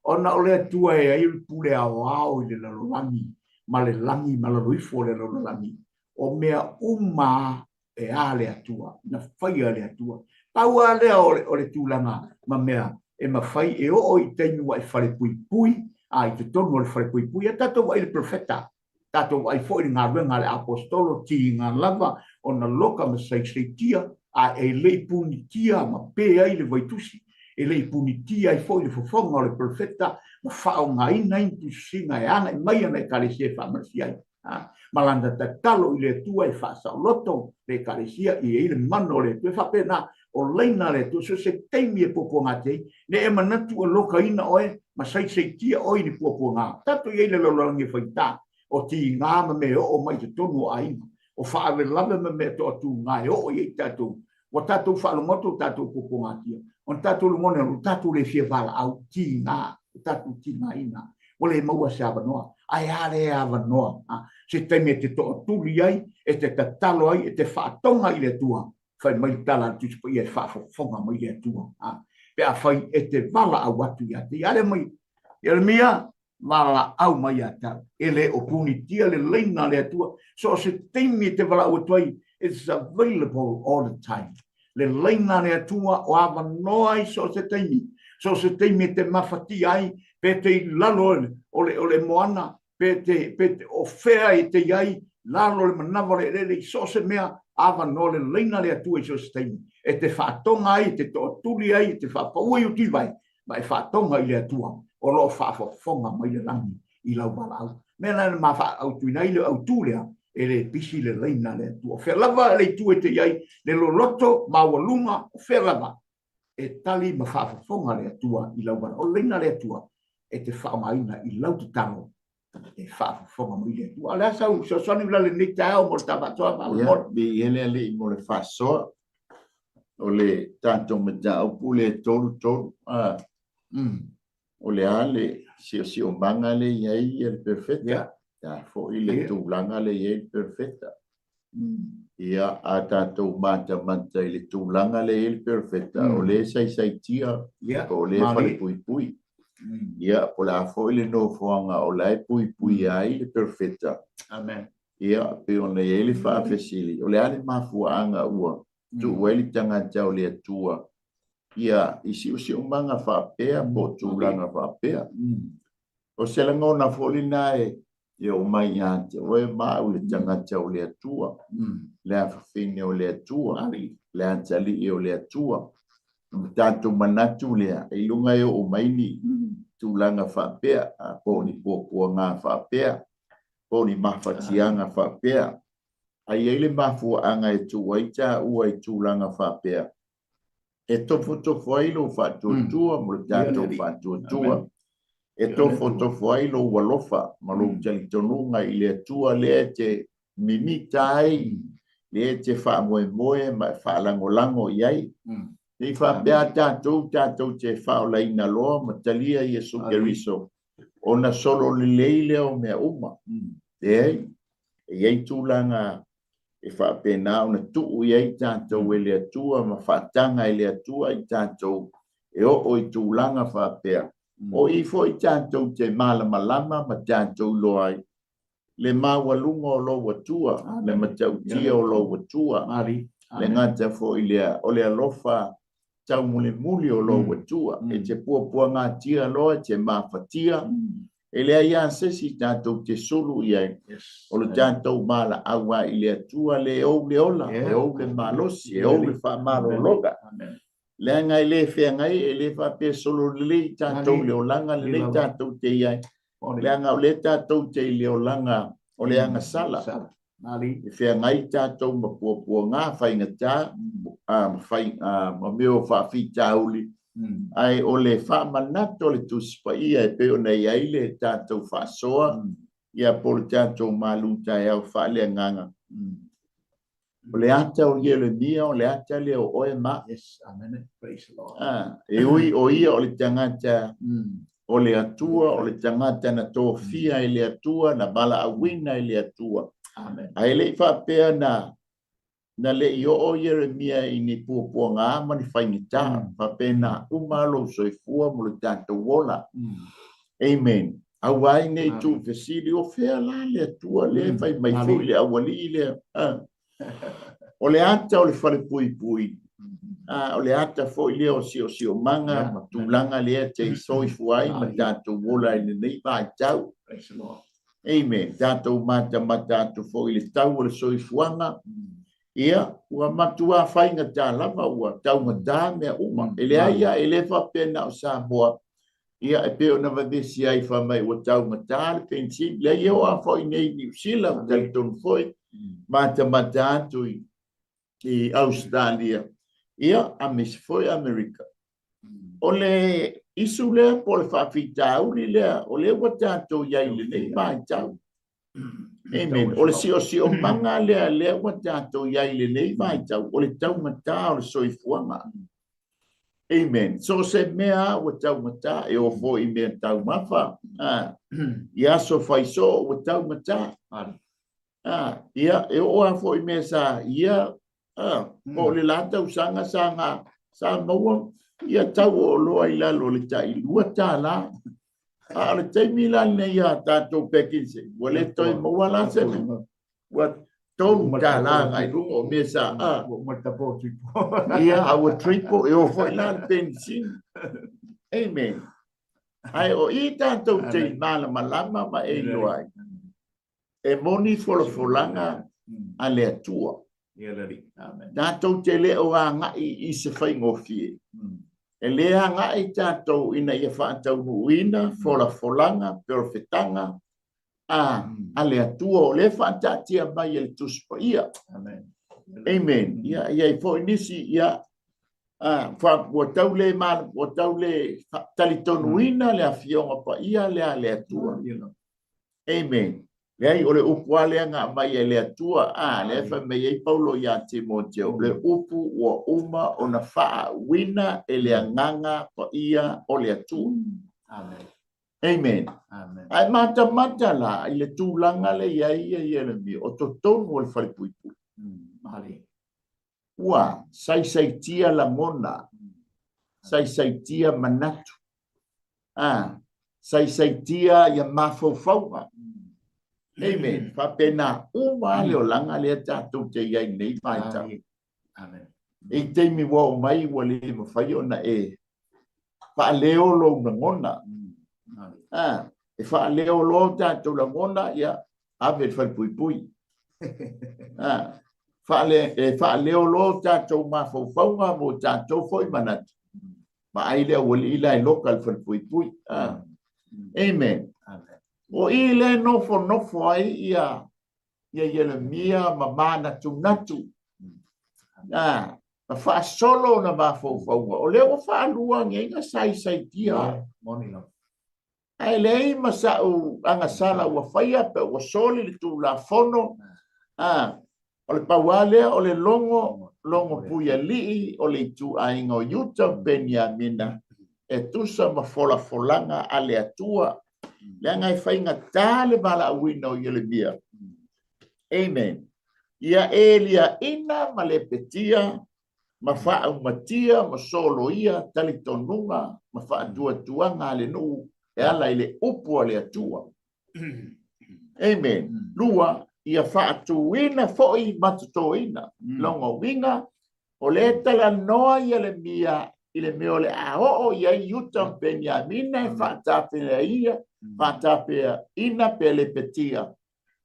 ona o le Atua e ai le pule aoao i le lalolagi ma le lagi ma lalo ifo o le lalolagi. O mea uma e a le Atua, na faia e le Atua. Pau lava lea o le, o le tulaga ma mea e mafai e oo i taimi ua e falepuipui, a i totonu o le falepuipui, ia tatou vaai i le profeta, tatou vaai foi i le galuega a le aposetolo, tiga lava ona loka ma saisaitia, a e le i punitia ma pe ai le vaitusi, e le i punitia ai foi le fofoga o le profeta ma faaaogaina ai ni tusisiga e agai mai ana Ekalesia e faamalosia ai. ma lana tatalo i le Atua e faasaoloto le Ekalesia i ai le mana o le Atua. E faapena, o laina a le Atua, so o se taimi e puapuaga atu ai, ne i e manatu ua lokaina oe ma saisaitia oe i ni puapuaga. Tatou i ai i le lalolagi e faigata, o tiga ma mea e oo mai i totonu o aiga, o faalavelave ma mea toatuga e oo i ai tatou Ua tatou faalogoto tatou puapuagatia, ona tatou lagona ua tatou le fia valaau tiga, ua tatou tigaina, ua le maua se avanoa. Ae a lea avanoa? A, se taimi e te toatuli ai, e te tatalo ai, e te faatoga i le Atua, fai mai le tala a le Tusi Paia e faafofoga mai le Atua. A, pe afai e te valaau atu ia te ia. A lea mai, Ieremia, valaau mai ia te au. E le o punitia le laina a le Atua. So o se taimi e te valaau atu ai, it's available all the time. Le laina a le Atua o avanoa i so o se taimi. So o se taimi e te mafatia ai, pe te i lalo o le, o le moana, pe te, pe te, o fea e te i ai, lalo le manava o le eleele i so o se mea, Avanoa le laina le Atua i so o se taimi e te faatoga ai, e te tootuli ai, e te faapau ai ou tuivae, ma e faatoga i le Atua o lo o faafofoga mai le lagi i lau valaau. Mea la na ma faaautuina ai le autu lea, e le pisi le laina a le Atua. O fea lava le itu e te i ai, le loloto maualuga, o fea lava, e tali ma faafofoga le Atua i lau valaau. O le laina a le Atua e te faaaogaina i lau tatalo e faafofoga mai le Atua. A o le a sau fesoasoani la lenei taeao mo le ta faasoa faamolemole? Ia, viia le Alii mo le faasoa. O le tatou mataupu lea e 33, a, o le a le siosiomaga lea e i ai le perofeta? Le a foi le tulaga lea e i ai le perofeta? Ia, a tatou matamata i le tulaga lea e i ai le perofeta, o lea e saisaitia, po o lea e falepuipui. Ia, po o le a foi le nofoaga o la e puipuia ai le perofeta. Amen. Ia, pei ona i ai le faafesili, o le a le mafuaaga ua tuu ai le tagata o le Atua ia i siosiomaga faapea po o tulaga faapea? O se lagona foi lena e oo mai ia te oe ma au le tagata o le Atua, le afafine o le Atua, le atalii o le Atua. Ona tatou manatu lea, i luga e oo mai ni tulaga faapea, po o ni puapuaga faapea, po o ni mafatiaga faapea. A i ai le mafuaaga e tuu ai taua i tulaga faapea, e tofotofo ai lou faatuatua mo le tatou faatuatua, e tofotofo ai lou alofa ma lou talitonuga i le Atua lea e te mimita ai, lea e te faamoemoe ma e faalagolago i ai. Ne i faapea tatou tatou te faaolaina loa ma talia Iesu Keriso ona solo lelei lea o mea uma. Leai, e i ai tulaga e faapena ona tuu i ai tatou e le Atua ma faataga e le Atua i tatou e oo i tulaga faapea. O i foi tatou te malamalama ma tatou iloa ai le maualuga o lou Atua, le matautia o lou Atua, le gata foi lea o le alofa taumulimuli o lou Atua. E te puapuagatia loa, e te mafatia, e leai lava se isi tatou te sulu i ai. O le tatou valaau lava i le Atua lea e ou le ola, e ou le malosi, e ou le faamalologa. Leaga e le feagai, e le faapea solo lelei tatou i le olaga lenei tatou te i ai. Leaga o lea tatou te i le olaga o le agasala. E feagai tatou ma puapuaga faigata ma mea o faafitauli, ae o le faamanatu o le Tusi Paia e pei ona i ai le tatou faasoa, ia po o le tatou malu taeao faaleagaga. O le ata o Ieremia, o le ata lea o oe ma. Yes, amen. Praise the Lord. Ah, e ui o ia o le tagata o le Atua, o le tagata na tofia e le Atua, na valaauina e le Atua. Amen. Ae le i faapea na le i oo Ieremia i ni puapuaga ma ni faigata, faapena uma lou soifua mo le tatou ola. Amen. Aua ai ne i tuufesili, o fea la le Atua lea e fai mai foi le aualii lea. O le ata o le falepuipui, o le ata foi lea o siosiomaga ma tulaga lea te soifua ai ma tatou ola i lenei vaitau. Amen. Tatou matamata atu foi i le tau o le soifuaga, ia, ua matua faigata lava, ua taugata mea uma. E leai lava, e le faapea na o Samoa, Ia, e pei ona vavesi ai fai mai ua taugata le penisini. Leai, e oo lava foi nei i Niu Sila, ua talitonu foi, matamata atu i Ausetalia, ia, aemaise foi Amerika. O le isu lea po o le faafitauli lea, o lea ua tatou i ai i lenei vaitau. Amen. O le siosiomaga lea lea ua tatou i ai i lenei vaitau, o le taugata o le soifuaga. Amen. So se mea ua taugata, e oo foi i mea taumafa, i aso faisoo ua taugata. Ia, e oo lava foi i mea sa ia, po o le la tausaga sa ga, sa maua ia tau o oloa i lalo o le tai $2. A o le taimi la lenei a tatou packing, ua le toe maua la se mea. Ua $3 agai luga o mea sa a. Ua uma le double o triple. Ia, a ua triple, e oo foi la le penisini. Amen. Ae o i tatou te i malamalama ma e iloa ai, e moni folafolaga a le Atua. Tatou te le o agai i se faigofie. E lē agai tatou ina ia faataunuuina folafolaga, perofetaga a le Atua o lea e faataatia mai e le Tusi Paia. Amen. Ia, e i ai foi nisi, ia, ua tau le ua tau le talitonuina le Afioga Paia lea a le Atua. Amen. Leai, o le upu lava lea na aumai e le Atua, a, lea e fai mai ai Paulo ia Timoteo, le upu ua uma ona faauuina e le Agaga Paia o le Atua. Amen. Amen. Amen. Ae matamata la i le tulaga lea i ai ia Ieremia, o totonu o le falepuipui. Ua saisaitia lagona, saisaitia manatu, a, saisaitia ia mafaufauga. Amen. Faapena uma lava le olaga lea tatou te i ai nei vaitau. Amen. I taimi ua oo mai ua le mafai ona e faaleo lou lagona. A, e faaleo loa o tatou lagona, ia, ave i le falepuipui. A, faale, e faaleo loa o tatou mafaufauga mo tatou foi manatu. Vaai le aualii la e loka i le falepuipui. A, amen. Amen. O i lea e nofonofo ai ia ia Ieremia ma manatunatu, a, ma faasolo ona mafaufauga, o lea ua faalua nei na saisaitia. Ae leai ma sa'u agasala ua faia pe ua soli le Tulafono, a, o le pau lava lea o le logo, logo puialii o le ituaiga o Iuta ma Peniamina e tusa ma folafolaga a le Atua, leaga e faigata le valaauina o Ieremia. Amen. Ia Eliaina ma Lepetia ma faaumatia ma soloia talitonuga ma faatuatuaga a le nuu e ala i le upu a le Atua. Amen. Lua, ia faatuina foi ma totoina. Lona uiga, o lea e talanoa Ieremia i le mea o le a oo i ai Iuta ma Peniamina e faatafeaina, faatafeaina pe lepetia.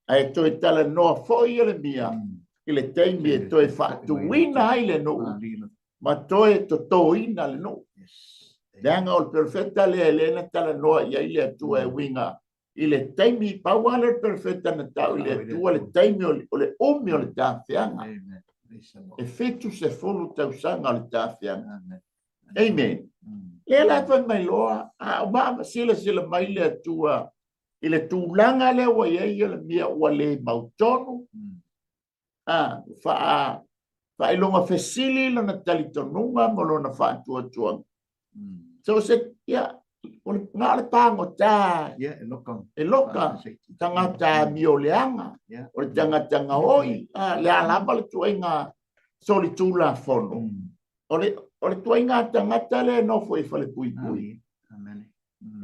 Ae toe talanoa foi Ieremia i le taimi e toe faatuina ai le nuu ma toe totoina le nuu. Leaga o le perofeta lea lea na talanoa i ai le Atua e uiga i le taimi, pau lava lea o le perofeta na tau i le Atua le taimi o le umi o le tafeaga. E 70 tausaga o le tafeaga. Amen. Lea la e fai mai loa, a o ma silasila mai le Atua i le tulaga lea ua i ai Ieremia ua le mautonu, a, faa, faailoga fesili lona talitonuga ma lona faatuatuaga. So se, ia, o le, na o le pagota Yeah, e loka. e loka tagata amioleaga, o le tagata gaoi, a, le a lava le tuaiga solitulafono. O le, o le tuaiga tagata lea e nofo i falepuipui. Amen.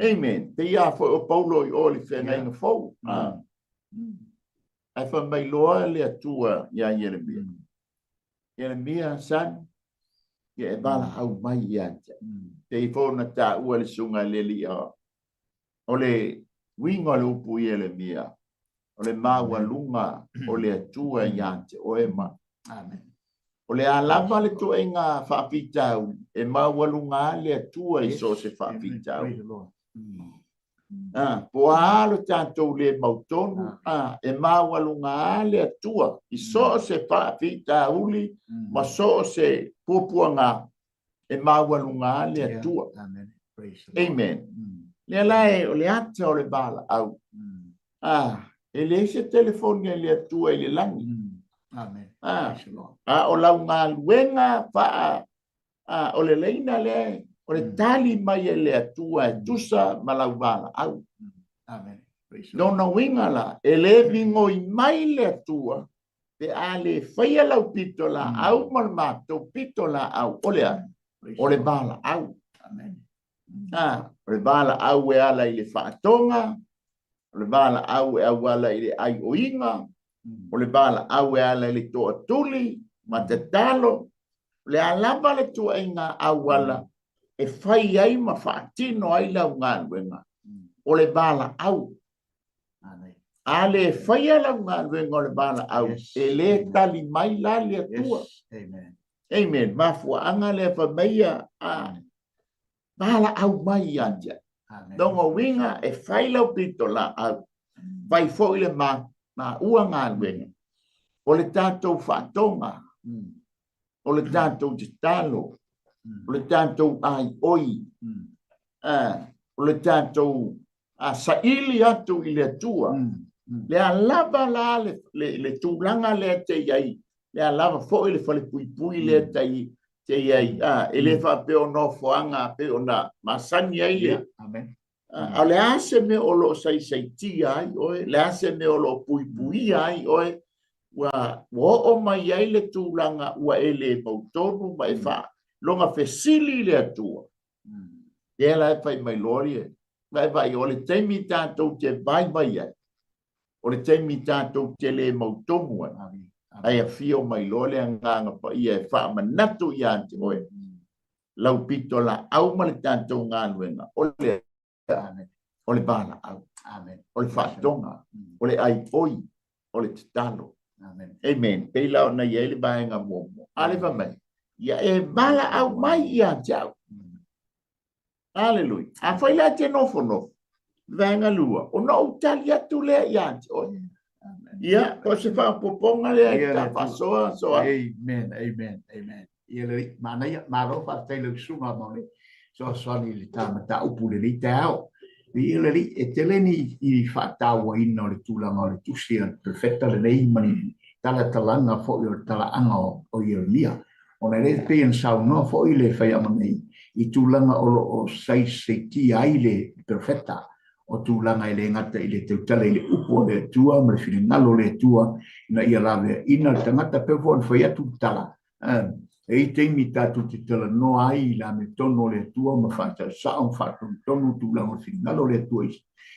Amen. Pei lava foi o Paulo i o i le feagaiga fou. A. Ae fai mai loa le Atua iā Ieremia, Ieremia, son, ia e valaau mai ia te au. Pei foi ona taua le susuga i le alii o le uiga o le upu Ieremia, o le maualuga o le Atua ia te oe ma. Amen. O le a lava le tuaiga faafitauli, e maualuga lava le Atua i so o se faafitauli. A, po o a lo tatou le mautonu, a, e maualuga lava le Atua i so o se faafitauli ma so o se puapuaga, e maualuga lava le Atua. Amen. Lea la e, o le ata o le valaau. A, e leai se telefoni a le Atua i le lagi. Amen. A, a o lau galuega faa A, o le laina lea, o le tali mai e le Atua e tusa ma lau valaau. Amen. Lona uiga la, e le migoi mai le Atua pe a le faia lau pito laau ma le matou pito laau. O le a? O le valaau. Amen. A, o le valaau e ala i le faatoga, o le valaau e auala i le aioiga, o le valaau e ala i le toatuli ma tatalo, o le a lava le tuaiga auala e fai ai ma faatino ai lau galuega, o le valaau. A le faia lau galuega o le valaau, e le tali mai la le Atua. Amen. Amen. Mafuaaga lea fai mai ia, a valaau mai ia te au. Lona uiga e fai lau pitolaau, fai foi le maua galuega. O le tatou faatoga, o le tatou tatalo, o le tatou aioi, o le tatou saili atu i le Atua. Lea lava la le tulaga lea te i ai, lea lava foi le falepuipui lea te i ai. E le faapea o nofoaga pei ona masani ai le. A o le a se mea o lo o saisaitia ai oe, le a se mea o lo o puipuia ai oe, ua oo mai ai le tulaga ua e le mautonu ma e faaloga fesili i le Atua. Lea la e fai mai loa le vaivai, o le taimi tatou te vaivai ai, o le taimi tatou te le mautonu ai, ae afio mai loa le Agaga Paia e faamanatu ia te oe lau pitolaau ma le tatou galuega, o le o le valaau, o le faatoga, o le aioi, o le tatalo. Amen. Pei la ona i ai le vaega muamua. A le fai mai, ia e valaau mai ia te au. Aleluia. Afai la e te nofonofo, vaega lua, ona ou tali atu lea ia te oe. Ia, o se faaopoopoga lea i ta faasoa soa. Amen, amen, amen. Ia lelei, manaia, malo faafetai lau susuga mo le fesoasoani i le ta mataupu i lenei taeao. Ia lelei, e tele ni i faatauaina o le tulaga o le tusi a le perofeta lenei ma ni talatalaga foi o le talaaga o Ieremia. Ona e le pei ona saunoa foi le faiaoga nei i tulaga o lo o saisaitia ai le perofeta, o tulaga e le gata i le tautala i le upu a le Atua ma le finagalo o le Atua ina ia laveaina le tagata, pei foi ona fai atu le tala, e i ai taimi tatou te talanoa ai i le amiotonu o le Atua ma faasaosao ma faatonutonu tulaga o le finagalo o le Atua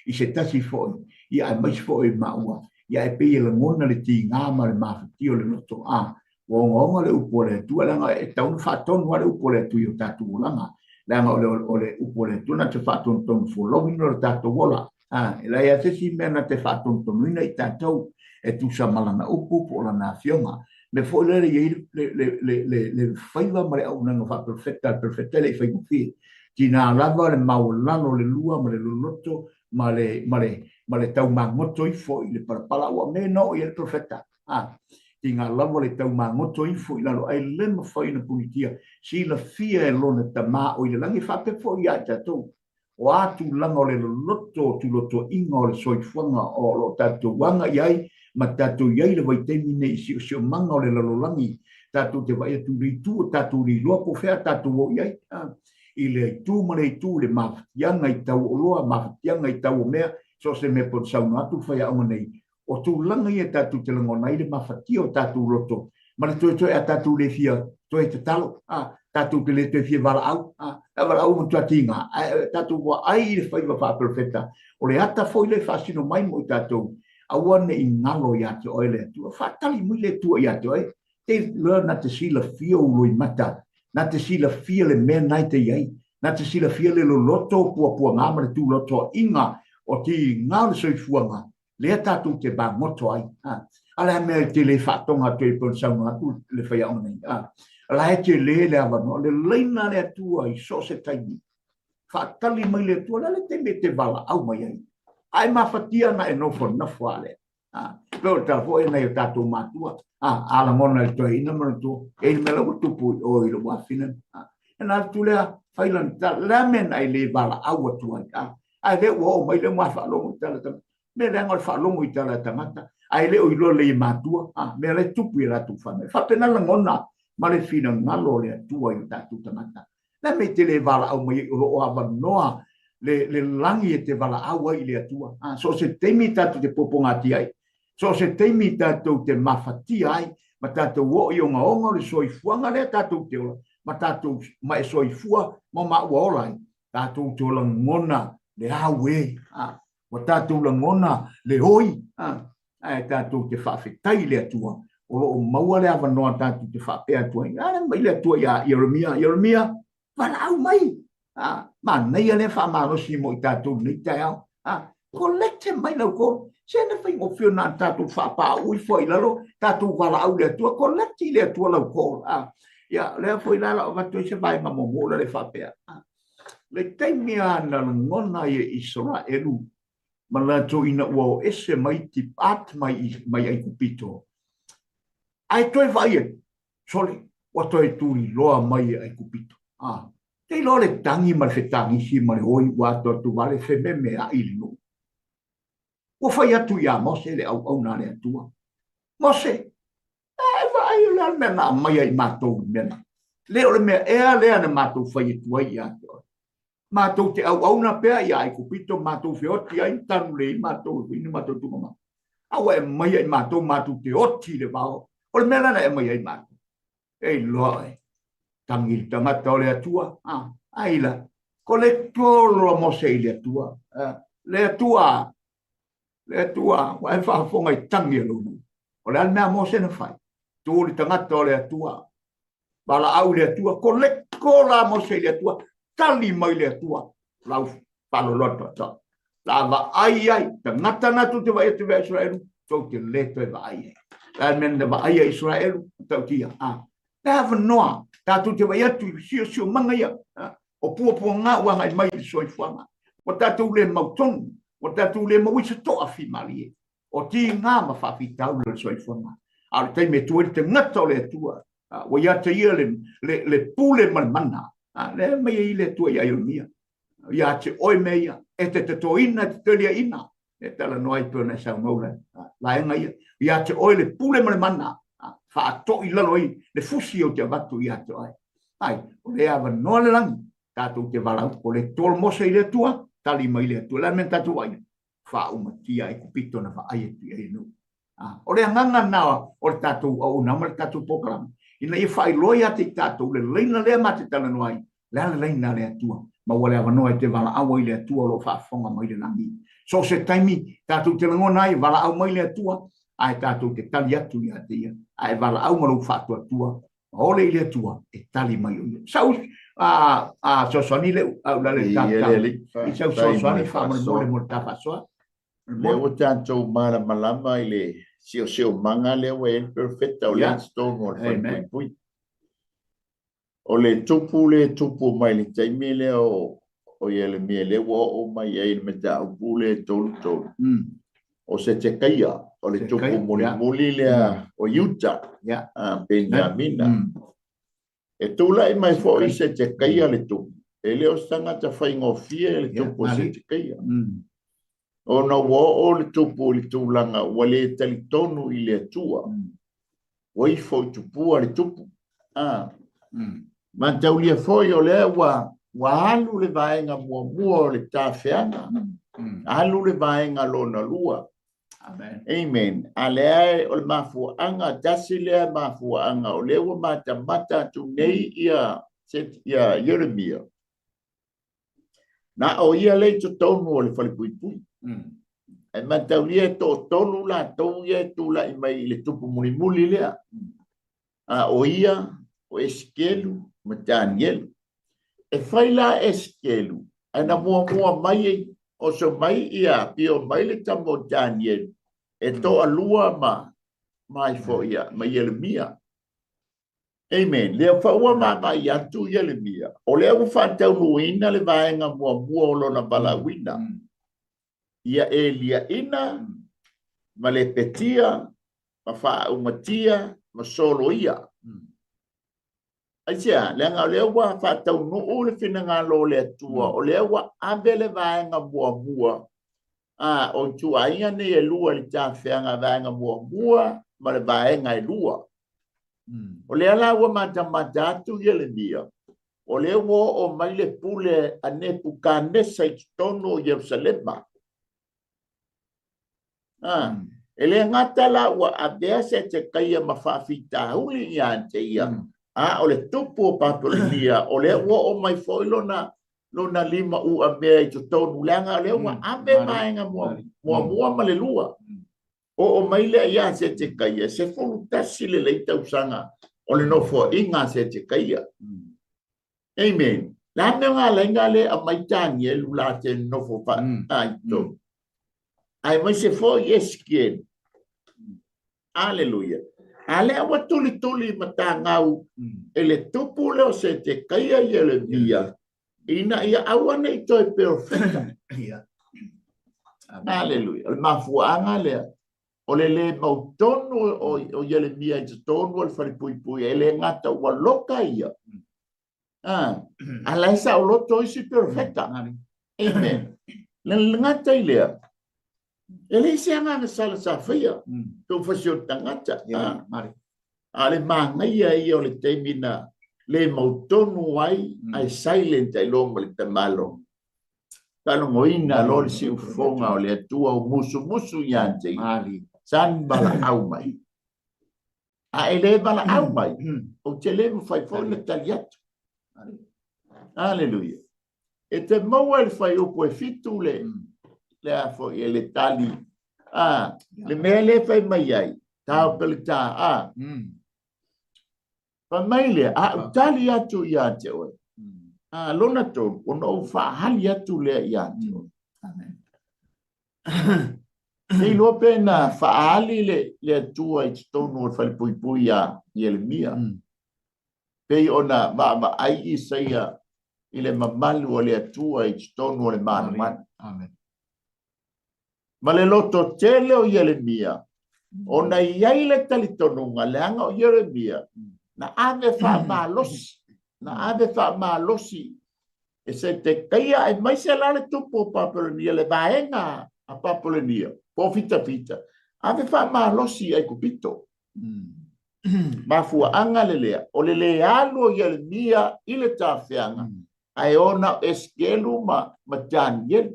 i se tasi foi, ia aemaise foi maua, ia e pei e lagona le tiga ma le mafatia o le loto, a Ua ogaoga le upu a le Atua, leaga e tatau ona faatonu lava le upu a le Atua i o tatou olaga, leaga o le, o le upu a le Atua na te faatonutonu folauina lo tatou ola. A, e leai lava se isi mea na te faatonutonuina i tatou e tusa ma lana upu po o lana afioga. Mea foi lea e i ai le, le, le, le, le faiva ma le auaunaga faaperofeta a le perofeta e le i faigofie. Tiga lava le maualalo o le lua ma le loloto ma le, ma le, ma le taumagoto ifo i le palapala, ua mea na oo i ai le perofeta. A, tiga lava le taumagoto ifo i lalo, ae le mafai ona punitia, silafia e lona Tama o i le lagi, e faapea foi ia i tatou. O a tulaga o le loloto o tulotoaiga o le soifuaga o lo o tatou aga i ai ma tatou i ai i le vaitaimi nei i siosiomaga o le lalolagi, tatou te vaai atu i le itu o tatou le iloa po o fea a tatou o i ai, a, i le itu ma le itu, le mafatiaga i tau o oloa, mafatiaga i tau o mea, so o se mea po o saunoa atu le faiaoga nei, O tulaga ia tatou te lagona ai le mafatia o tatou loto ma le toetoe a tatou le fia toe tatalo, a, tatou te le toe fia valaau, a, a valaau ua matua tiga, ae tatou vaai i le faiva faaperofeta, o le ata foi lea e faasino mai mo i tatou, aua ne i galo ia te oe le Atua. Faatali mai le Atua ia te oe. Te loa na te silafia ou loimata, na te silafia le mea na e te i ai, na te silafia le loloto o puapuaga ma le tulotoaiga o tiga o le soifuaga, lea tatou te magoto ai. A, a le a mea e te le faatoga atu ai pei ona saunoa atu le faiaoga nei. A, la e tele le avanoa, le laina le Atua i so o se taimi. Faatali mai le Atua, le a le taimi e te valaau mai ai. A e mafatia ona e nofonofo a lea. A, pei o le tala foi nai o tatou matua. A, a lagona i le toeaina manatua, e i le mea la ua tupu i o i lou afine. A, ona alu atu lea, fai lana tala, le a mea na e le valaau atu ai. A, ae lea ua oo mai lea ua faalogo i tala tagata. Mea leaga o le faalogo i tala tagata, ae le o iloa lelei e matua, a, mea la e tupu i a latou fanau. E faapena lagona ma le finagalo o le Atua i o tatou tagata. Le a mea e te le valaau mai ai o lo o avanoa le, le lagi e te valaau ai i le Atua. A, so o se taimi tatou te popogatia ai, so o se taimi tatou te mafatia ai, ma tatou oo i ogaoga o le soifuaga lea tatou te ola, ma tatou, ma e soifua ma maua ola ai, tatou te lagona le auē, a, ua tatou lagona le oi, a, ae tatou te faafetai i le Atua o lo o maua le avanoa tatou te faapea atu ai, a mai le Atua ia Ieremia, Ieremia, valaau mai, a, manaia lea faamalosi mo i tatou i lenei taeao, a, Kolekte mai lau call. Se na faigofie ona tatou faapaauu ifo ai i lalo, tatou valaau i le Atua, kolekte i le Atua lau call. Ah, ia, lea foi la la avatu ai se vaega muamua la le faapea. Ah, le taimi lava na lagona ai e Isaraelu ma latou ina ua o ese mai depart mai mai Aikupito, ae toe vaai atu, sole, ua toe tuliloa mai e Aikupito. Ah, te iloa le tagi ma le fetagisi ma le oi ua atoato vale fememeai le nuu. Ua fai atu ia Mose le auauna a le Atua. Mose, e vaai o le a le mea na aumai ai matou i mea nei. Le o le mea ea lea na matou fai atu ai ia te oe. Matou te auauna pea ia Aikupito, matou feoti ai, tanu lelei matou e fai ni matou tugama. A ua e aumaia i matou, matou te oti i le vao. O le mea la na e aumai ai matou. E iloa oe, tagi le tagata o le Atua, a, ai la, ko le tolo a Mose i le Atua, a, le Atua, le Atua, ua e faafofoga i tagi a lou nuu. O le a le mea a Mose na fai? Tu le tagata o le Atua, valaau i le Atua, ko le kola a Mose i le Atua, tali mai le Atua, lau faaloloa toatoa. La vaai ai, tagata na tou te vaai atu i Israelu, tou te le toe vaai ai. La le mea na vaai ai Israelu, matautia. A, le avanoa, tatou te vaai atu i siosiomaga ia, o puapuaga ua agai mai i le soifuaga. Ua tatou le mautonu, ua tatou le maua i se toafimalie. O tiga ma faafitauli o le soifuaga. A o le taimi e tu ai le tagata o le Atua, ua ia te ia le, le, le pule ma le mana. A, lea mai ai le Atua ia Ieremia. Ia te oe mea ia, e te totoina, e te taliaina. E talanoa ai pei ona e saunoa le vaega ia. Ia te oe le pule ma le mana, faatoi lalo ai le fusi ou te avatu ia te oe. Ai, o le avanoa le lagi, tatou te valaau, o le tolo Mose i le Atua, tali mai le Atua. Le a le mea na tatou vaai? Faaumatia Aikupito na vaai atu i ai le nuu. Ah, o le agaga lena o le tatou auaunaga ma le tatou polokalame, ina ia faailoa ia te i tatou le laina lea ma te talanoa ai, le a le laina a le Atua, ma ua le avanoa e te valaau ai le Atua o lo o faafofoga mai le lagi. So o se taimi tatou te lagona ai, valaau mai le Atua, ae tatou te tali atu ia te ia, ae valaau ma lou faatuatua, ma ole i le Atua e tali mai o ia. Sau a a fesoasoani le au lale i ta i sau fesoasoani faamolemole mo le ta faasoa. Lea ua tatou malamalama i le siosiomaga lea ua i ai le Perofeta o lea i totonu o le Falepuipui. O le tupu lea e tupu mai le taimi lea o Ieremia lea ua oo mai ai i le mataupu lea e 33, o Setekaia, o le tupu mulimuli lea o Iuta, Peniamina. E tulai mai foi Setekaia le tupu, e le o se tagata faigofie le tupu o Setekaia, ona ua oo le tupu i le tulaga ua le talitonu i le Atua, ua ifo i tupua le tupu. A mataulia foi o lea ua ua alu le vaega muamua o le tafeaga, alu le vaega lona lua. Amen. Amen. A lea o le mafuaaga, tasi lea mafuaaga o lea ua matamata atu nei ia, ia Ieremia. Na o ia lea i totonu o le falepuipui. Ae mataulia e toatolu latou ia e tulai mai i le tupu mulimuli lea. A o ia, o Esekelu ma Danielu. E fai la Esekelu, ae na muamua mai, oso mai ia, pio mai le tama o Danielu, e toalua ma, ma ai foi ia, ma Ieremia. Amen. Lea foi ua vaavaai atu Ieremia, o lea ua faataunuuina le vaega muamua o lona valaauina. Ia e liaina ma lepetia ma faaumatia ma soloia. Aisea? Leaga o lea ua faataunuu le finagalo o le Atua, o lea ua ave le vaega muamua a o ituaiga nei e lua i le tafeaga, vaega muamua ma le vaega e lua. O lea la ua matamata atu Ieremia, o lea ua oo mai le pule a Nepukanesa i totonu o Ierusalema. A, e le gata la ua avea Setekaia ma faafitauli ia te ia, a o le tupu o Papalonia, o lea ua oo mai foi lona lona lima uamea i totonu, leaga o lea ua ave vaega muamua ma le lua. Oo mai lea ia Setekaia, e 11 lelei tausaga o le nofoaiga a Setekaia. Amen. Le a mea o ngā lainga le aumai Tanielu la te nofo wha ai tonu. Aemaise foi Esekieli. Aleluia. A lea ua tulituli matagau e le tupu lea o Setekaia Ieremia ina ia aua ne i toe perofeta. Aleluia. O le mafuaaga lea o le lē mautonu o Ieremia i totonu o le falepuipui, e le gata ua loka ia, a la e saoloto isi perofeta. Amen. Le gata i lea, e leai se agaga sala sa faia, taufasi o le tagata. A o le manaia ia o le taimi na le mautonu ai, ae silent ai loa ma le tamalo. Faalogoina loa le siufofoga o le Atua o musumusu ia te ia, san valaau mai. A e le valaau mai, ou te le mafai foi ona tali atu. Aleluia. E te maua i le fuaiupu e 7 le, le a foi e le tali, a, le mea lea e fai mai ai, tao peleta, a. Fai mai lea, a ou tali atu ia te oe. A, lona tolu, ona ou faahali atu lea ia te oe. Amen. Te iloa pe na faaali le, le Atua i totonu o le falepuipui iā Ieremia. Pei ona vaavaai Isaia i le mamalu o le Atua i totonu o le manumanu. Amen. Ma le loto tele o Ieremia, ona i ai le talitonuga, leaga o Ieremia, na ave faamalosi, na ave faamalosi e Setekeia aemaise la le tupu o Papelonia, le vaega a Papelonia, po o fitafita, ave faamalosi i Aikupito. Mafuaaga le lea, o le lē alu o Ieremia i le tafeaga, ae ona o Esekelu ma Danieli.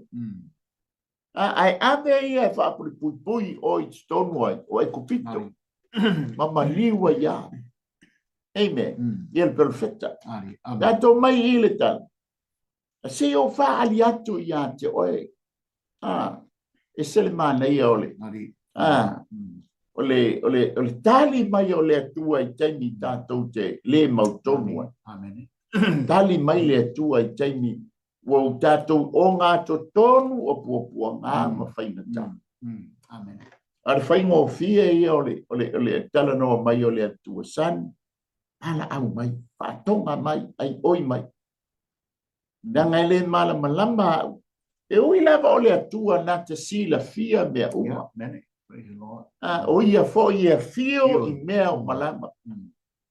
Ae ave ia e faapulipuipui o i totonu ai o Aikupito ma maliu ai lava. Amen. Ia le perofeta. Tatou mai i le tala. Se i ou faaali atu ia te oe. E se le manaia o le, o le, o le, o le tali mai o le Atua i taimi tatou te le mautonu ai. Amen. Tali mai le Atua i taimi ua u tatou ogatotonu o puapuaga ma faigata. Amen. A o le faigofie ia o le, o le, o le talanoa mai o le Atua, Son, valaau mai, faatoga mai, aioi mai. Leaga e le malamalama au. E ui lava o le Atua na te silafia mea uma. Yeah, o ia foi e afio i mea o malama.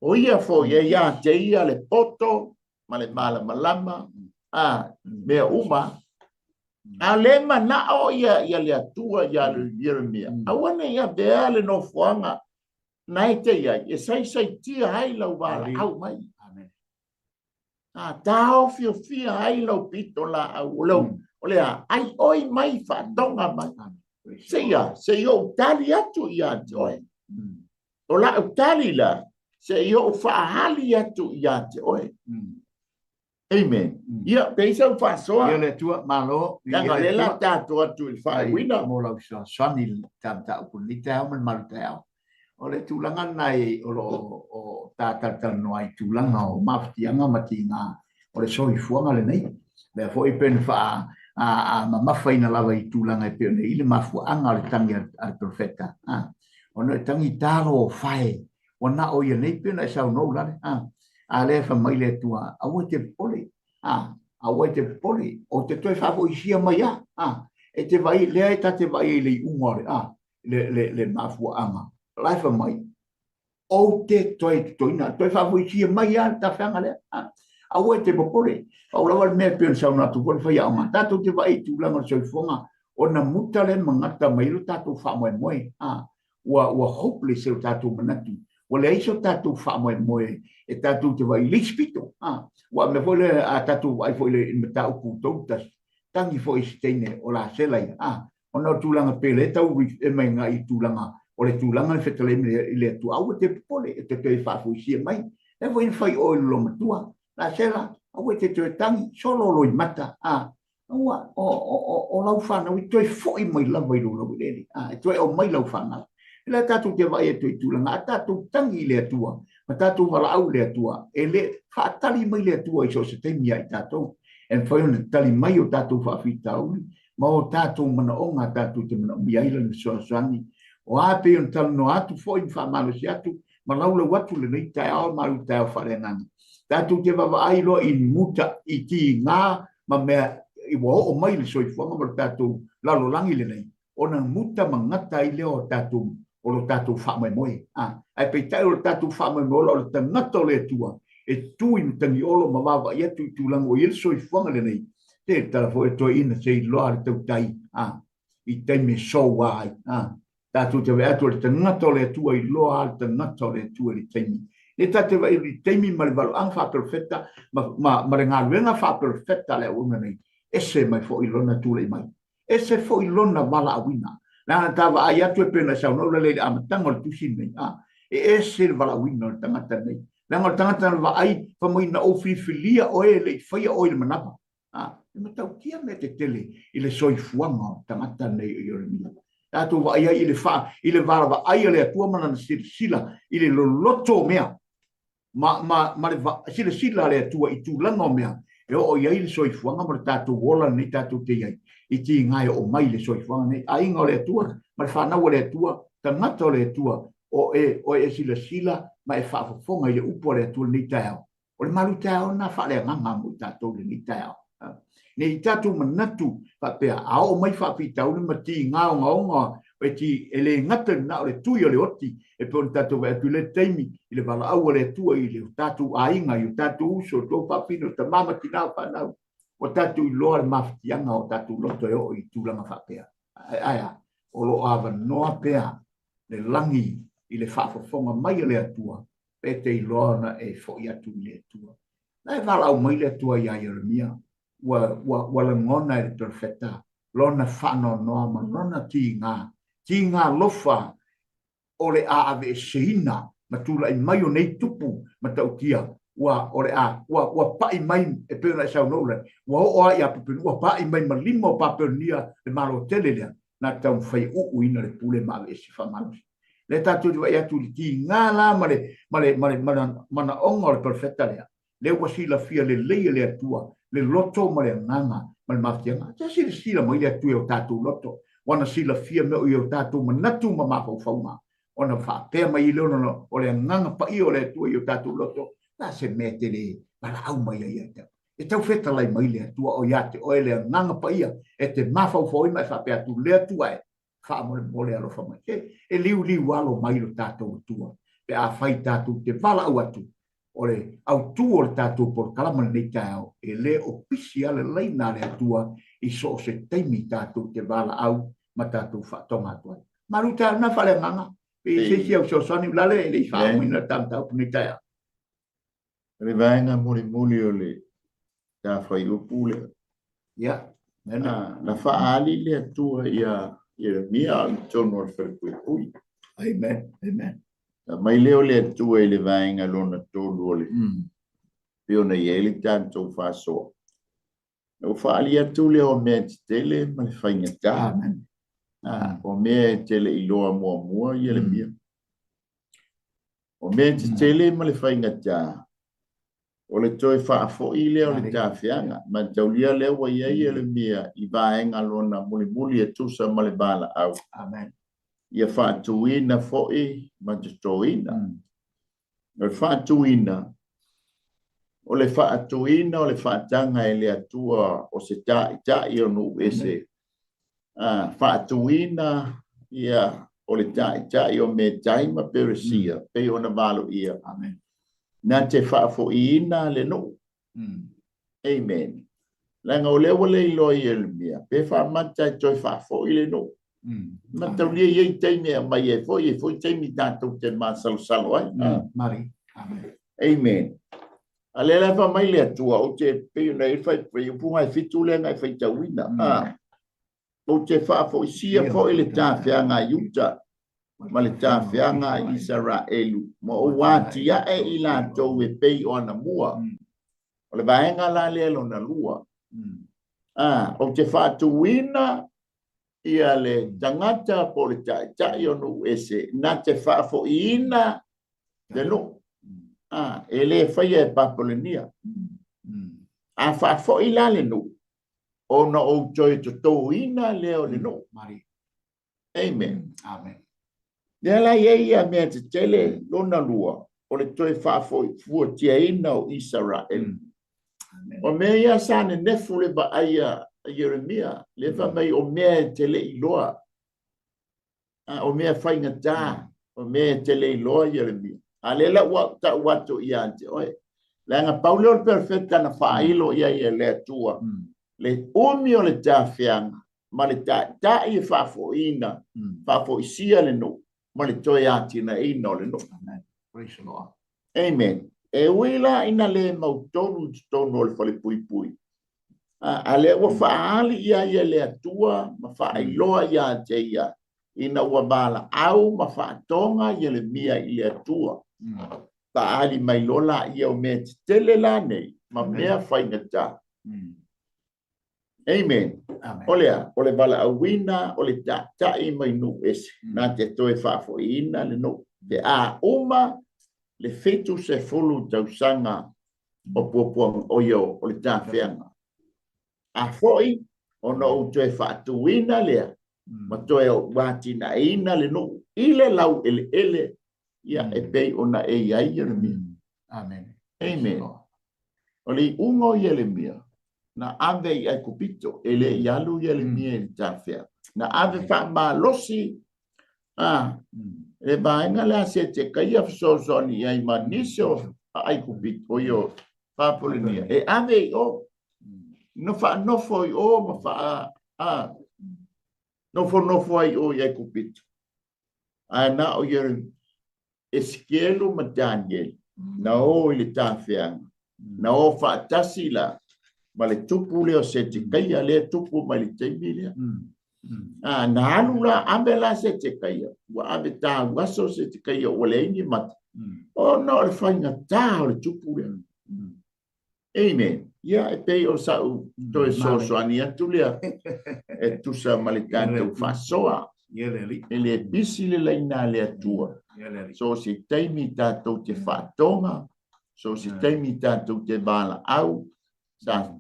O ia foi e ia te ia le poto ma le malamalama, a mea uma. A le manao ia ia le Atua ia Ieremia, aua ne i avea le nofoaga na e te i ai, e saisaitia ai lau valaau mai. A taofiofia ai lau pito laau, o lau, o le a, aioi mai, faatoga mai. Seia, se i ou tali atu ia te oe. O lau tali la, se i ou faahali atu ia te oe. Amen. Ia, pe i sau faasoa. Ia le Atua, malo. Leaga o lea la tatou atu i le faauiina. Mo lau fesoasoani i le mataupu i lenei taeao ma le malu taeao. O le tulaga lena e, o lo o ta talatalanoa ai i tulaga o mafatiaga ma tiga o le soifuaga lenei. Lea foi pe na faa a mamafaina lava i tulaga e pei ona i le mafuaaga o le tagi a le profeta. Ona e tagi talo o fae ua na o ia nei pei ona e saunoa ulale. A lea e fai mai le Atua, aua e te popole, aua e te popole, ou te toe faafoisia mai a. E te vaai, lea e ta te vaai ai i le iuga o le a, le, le, le mafuaaga, la e fai mai, ou te toe totoina, toe faafoisia mai lava le tafeaga lea. Aua e te popole. Pau lava le mea e pei ona saunoa atu foi le faiaoga, tatou te vaai i tulaga o le soifuaga, ona muta lea ma gata mai ai lo tatou faamoemoe. Ua, ua hopeless lo tatou manatu. Ua leai so tatou faamoemoe e tatou te vaai i le isi pito. Ua mea foi lea, a tatou vaai foi i le mataupu 31, tagi foi i se teine o Lasela ia. Ona o tulaga pei lea e tau e mai agai i tulaga o le tulaga le fetalai i le Atua, aua te popole e te toe faafoisia mai. Lea foi na fai oe i le loomatua, Lasela, aua te toe tagi, solo loimata, a, aua, o, o, o, o lau fanau e toe foi mai lava i lou laueleele, a, e toe aumai lau fanau. E lea tatou te vaai atu i tulaga, a tatou tagi i le Atua, ma tatou valaau i le Atua, e le faatali mai le Atua i so o se taimi ia i tatou. E mafai ona tali mai o tatou faafitauli. ma o tatou manaoga tatou te manaomia ai Lana fesoasoani. O a pei ona talanoa atu foi ma faamalosi atu ma laulau atu lenei taeao malu taeao faaleagaga. Tatou te vaavaai loa i muta, i tiga ma mea ua oo mai le soifuaga ma le tatou lalolagi lenei, ona muta ma gata ai lea o tatou o lo tatou faamoemoe. A, ae peitai o le tatou faamoemoe ola o le tagata o le Atua e tu i matagiolo ma vaavaai atu i tulaga ua i ai le soifuaga lenei. Se tala foi e toeaina se iloa le tautai a i taimi e soua ai. A, tatou te vaai atu o le tagata o le Atua iloa le tagata o le Atua i le taimi. Le tatou te vaai i le taimi ma le valoaga faaperofeta ma, ma, ma le galuega faaperofeta a le auauna nei, ese mai foi lona tulai mai. Ese foi lona valaauina. Leaga ta vaai atu e pei ona e saunoa ua lelei i le amataga o le tusi lenei, a, e ese le valaauina o le tagata lenei. Leaga o le tagata na vaai, fai mai na ou filifilia oe e le i faia oe i le manava. A, e matautia mea tetele i le soifuaga o le tagata lenei o Ieremia. Tatou vaai ai i le fa, i le vaavaai a le Atua ma lana silasila i le loloto o mea. ma, ma, ma le silasila a le Atua i tulaga o mea e oo i ai le soifuaga ma le tatou ola lenei tatou te i ai, i tiga e oo mai le soifuaga nei. Aiga o le Atua ma le fanau a le Atua, tagata o le Atua, o e, o e silasila ma e faafofoga i le upu a le Atua lenei taeao. O le malu taeao lena faaleagaga mo i tatou lenei taeao. Ne i tatou manatu faapea, a oo mai faafitauli ma tiga ogaoga e, ti, e le gata i lena o le tui o le oti, e pei ona tatou vaai atu i le taimi, i le valaau a le Atua i le tatou aiga, i o tatou uso, o tou faafine, o tama ma tina o fanau, ua tatou iloa le mafatiaga o tatou loto e oo i tulaga faapea. Ae, ae a, o lo o avanoa pea le lagi i le faafofoga mai a le Atua, pe te iloa ona e foi atu i le Atua. La e valaau mai le Atua iā Ieremia, ua, ua, ua lagona e le perofeta lona faanoanoa ma lona tiga, tiga alofa o le a aveeseina ma tulai mai o nei tupu matautia, ua, o le a, ua, ua pa'i mai, e pei ona e saunoa Ulani, ua oo lava ia Pepenu, ua pa'i mai ma lima o Papelonia le malo tele lea, na taumafai e uuina le pule ma aveese faamalosi. Lea tatou te vaai atu i le tiga la ma le, ma le, ma le manaoga o le perofeta lea, lea ua silafia lelei e le Atua le loto ma le agaga ma le mafatiaga. Se silasila mai le Atua i o tatou loto, ua na silafia mea o i o tatou manatu ma mafaufauga, ona faapea mai ai lea ona o le agaga paia o le Atua i o tatou loto, la se mea e te le valaau mai ai ia te au. E tau fetalai mai le Atua o ia te oe le agaga paia e te mafaufau ai ma e faapea atu, le Atua e, faamolemole alofa mai. E, e liuliu alo mai lo tatou Atua pe afai tatou te valaau atu. O le autu o le tatou polokalama lenei taeao, e le o pisi a le laina a le Atua i so o se taimi tatou te valaau ma tatou faatoga atu ai. Malu taeao lena faaleagaga, pe i se isi au fesoasoani ulale e le i faaaumaina le ta mataupu lenei taeao. O le vaega mulimuli o le ta fuaiupu lea. Ia, mena. Na faaali le Atua ia Ieremia a o i totonu o le falepuipui. Amen, amen. Na mai lea o le Atua i le vaega lona tolu o le mm. pei ona i ai le tatou faasoa. Na ou faaali atu lea o mea tetele ma le faigata. Amen. Ah, o mea e te le i iloa muamua Ieremia. Mm. O mea tetele ma le faigata, o le toe faafoi lea o le tafeaga. Mataulia lea ua i ai Ieremia i vaega lona mulimuli e tusa ma le valaau. Amen. Ia faatuina foi ma totoina. O le faatuina, o le faatuina o le faataga e le Atua o se taitai o nuu ese faatuina ia o le taitai o Metai ma Peresia mm. pei ona valoia. Amen. Na te faafoiina le nuu. Mm. Amen. Leaga o lea ua le iloa i Ieremia, pe faamata e toe faafoi le nuu. Mm. Mataulia i ai taimi e aumai ai foi, e foi taimi tatou te masalosalo ai. Mm. Mari. Amen. Amen. A lea la fai mai le Atua, ou te pei ona i ai le upuga e fitu lea na e faitauina. Mm. Ah, ou te faafoisia foi le tafeaga a Iuta ma le tafeaga a Isaraelu, ma ou atiae i latou e pei o anamua. Mm. O le vaega la lea lona lua. Mm. Ah, ou te faatuina ia le tagata po o le taitai o nuu ese na te faafoiina le nuu. Ah, e le faia e Papolenia. A faafoi la le nuu, Ona ou toe totōina lea o le nuu. Amen. Amen. Lea la i ai ia mea tetele lona lua, o le toe faafuatiaina o Isaraelu. O mea ia sa nenefu le vaai a Ieremia, lea fai mai o mea e te le iloa, o mea faigata, o mea e te le iloa Ieremia. A lea la ua tau atu ia te oe. Leaga pau lea o le perofeta na faailo i ai e le Atua, le umi o le tafeaga ma le taitai e faafoiina, faafoisia le nuu ma le toe atinaeina o le nuu. Amen. Praise the Lord. Amen. E ui la ina le mautonu i totonu o le falepuipui, a lea ua faaali ia ia le Atua ma faailoa ia te ia, ina ua valaau ma faatoga Ieremia i le Atua. Faaali mai loa la ia o mea tetele la nei ma mea faigata. Amen. Amen. O lea, o le valaauina, o le taitai mai nuu ese, na te toe faafoiina le nuu. Pe a uma le 70 tausaga o puapuaga, o ia o le tafeaga. A foi, ona ou toe faatuina lea, ma toe ou atinaeina le nuu i le laueleele, ia e pei ona e i ai Ieremia. Amen. Amen. O le iuga o Ieremia, na ave i Aikupito, e le i alu Ieremia i le tafeaga. Na ave faamalosi a le vaega lea Setekaia fesoasoani i ai ma nisi o Aikupito, o ia o Papulenia, e ave i o. Na faanofo i o ma faa, a, nofonofo ai o i Aikupito. Ae na o Ieremia, Esekielu ma Danieli, na o i le tafeaga, na o faatasi la ma le tupu lea o Setekaia, lea tupu mai le taimi lea. A, na alu la, ave la Setekaia, ua ave tauaso Setekaia ua leai ni mata, ona o le faigata o le tupu lea. Amen. Ia, e pei o sa'u toe fesoasoani atu lea e tusa ma le tatou faasoa. E le pisi le laina a le Atua. So o se taimi tatou te faatoga, so o se taimi tatou te valaau,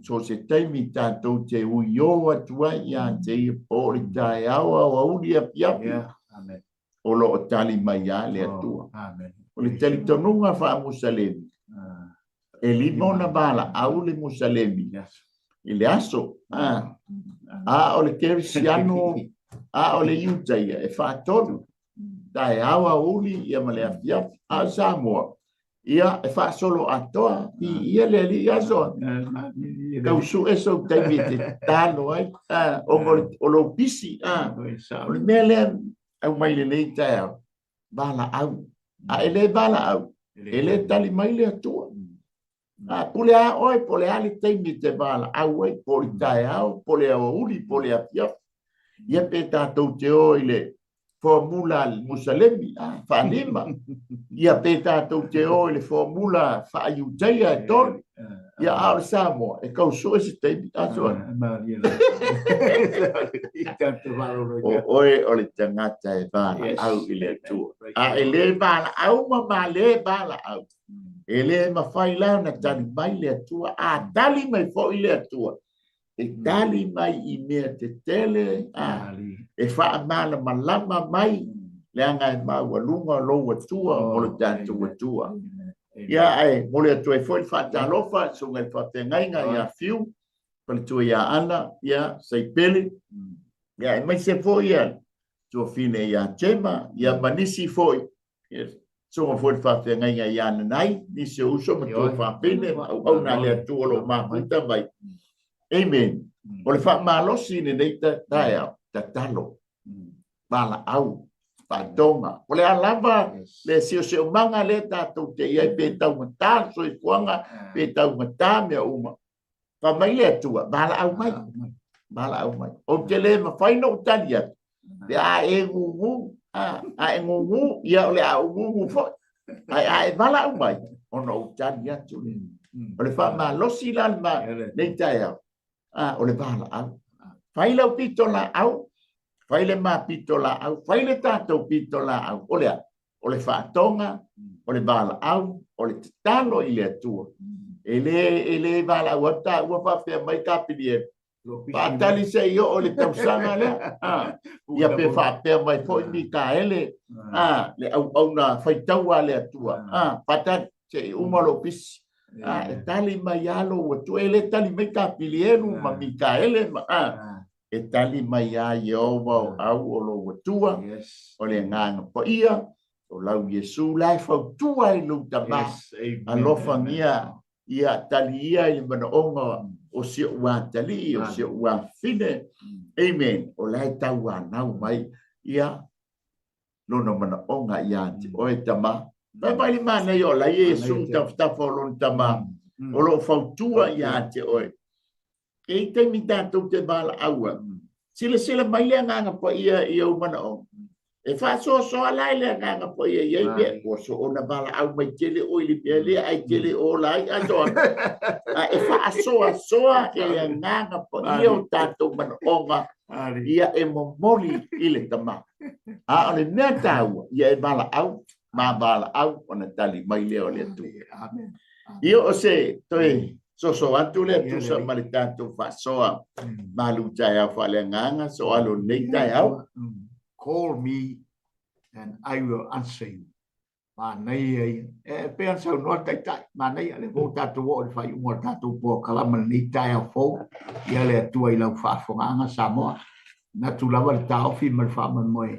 so o se taimi tatou te uiō atu ai ia te ia, po o le taeao, aoauli, afiafi, o lo o tali mai lava le Atua. O le talitonuga faa-Musalemi, e lima ona valaau le Musalemi i le aso, a o le Kerisiano, a o le Iutaia, e faatolu, taeao, aoauli ia ma le afiafi. A o Samoa, ia e faasolo atoa, viia le Alii aso, tau sue sou taimi e te tatalo ai, ona o lou pisi, o le mea lea aumai lenei taeao, valaau. A e le valaau, e le tali mai le Atua. A pule a oe, po o le a le taimi e te valaau ai, po o le taeao, po o le aoauli, po o le afiafi. Ia pe tatou te o i le formula Musalemi, faalima. Ia pe tatou te o i le formula faa-Iutaia e tolu. Ia a o le Samoa, e tau sue se taimi. Aso ai. O oe o le tagata e valaau i le Atua. A e le valaau ma ma le valaau, e le mafai la ona tali mai le Atua. A tali mai foi le Atua, e tali mai i mea tetele, a, e faamalamalama mai, leaga e maualuga lou Atua o le tatou Atua. Ia, ae momoli atu ai foi le faatalofa i susuga i le faafeagaiga ia Fiu, faletua ia Ana, ia Saipele, ia aemaise foi ia tuafine ia Jema, ia ma nisi foi, susuga foi le faafeagaiga ia Nanai, nisi o uso ma tuafafine, ma auauna a le Atua o lo o mafuta mai. Amen. O le faamalosi i lenei taeao, tatalo, valaau, faatoga. O le a lava le siosiomaga lea tatou te i ai, pe taugata le soifuaga, pe taugata mea uma. Fai mai le Atua, valaau mai, valaau mai. Ou te le mafai ona ou tali atu, pe a e gugu, a e gugu, ia o le a ou gugu foi. Ae a e valaau mai, ona ou tali atu lea. O le faamalosi la lenei taeao, o le valaau. Fai lau pito laau, fai le ma pito laau, fai le tatou pito laau. O le a? O le faatoga, o le valaau, o le tatalo i le Atua. E le valaau atu taua faapea mai Kapiliele. Faatali se i oo i le tausaga lea. A, ia pe faapea mai foi Mikaele, a, le auauna faitau a le Atua. A, faatali se i uma lou pisi. A, e tali mai lava lou Atua. E le tali mai Kapilielu ma Mikaele ma, a, e tali mai lava Ieova o au o lou Atua, o le Agaga Paia, o lau Iesu la e fautua ai i lou tama. Alofagia ia tali ia i le manaoga o si ou atalii, o si ou afafine. Amen. O la e tauanau mai ia lona manaoga ia te oe tama. Fai mai le manaia o la Iesu tafatafa o lona tama o lo o fautua ia te oe. E i ai taimi tatou te valaau ai. Silasila mai le Agaga Paia i ou manaoga. E faasoasoa la i le Agaga Paia i ai mea, ua soona valaau mai tele oe i le mea lea, ae tele ola ai aso A e faasoasoa e le Agaga Paia o tatou manaoga, ia e momoli i le Tama. A o le mea taua, ia e valaau, ma valaau ona tali mai lea o le Atua. Ia o se toe soso atu lea tusa ma le tatou faasoa malu taeao faaleagaga so alo nei taeao. Call me and I will answer you. Manaia ia. E pei ona saunoa le Taitai, manaia lea foi ua tatou oo i le faaiuga o le tatou polokalama i lenei taeao fou. Ia le Atua i lau faafofogaaga Samoa. Manatu lava le taofi ma le faamoemoe,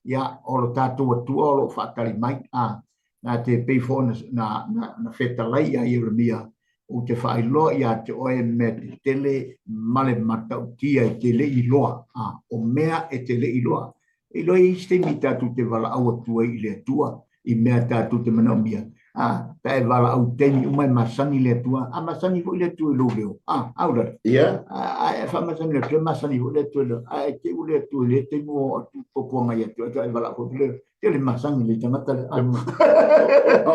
ia o lo tatou Atua o lo o faatali mai. A, na te pei foi na, na, na fetalai ia Ieremia, ou te faailoa ia te oe mea tetele ma le matautia e te le i iloa, a, o mea e te le i iloa. E iloa e i ai se taimi tatou te valaau atu ai i le Atua i mea tatou te manaomia, a, pe a e valaau i taimi uma e masani le Atua, a masani foi le Atua i lou leo, a, aulala. Ia. A e faamasani le Atua, e masani foi le Atua i lou, ae te i le Atua i lea taimi ua oo atu puapuaga ia te oe, e valaau foi le Te le masani le tagata le.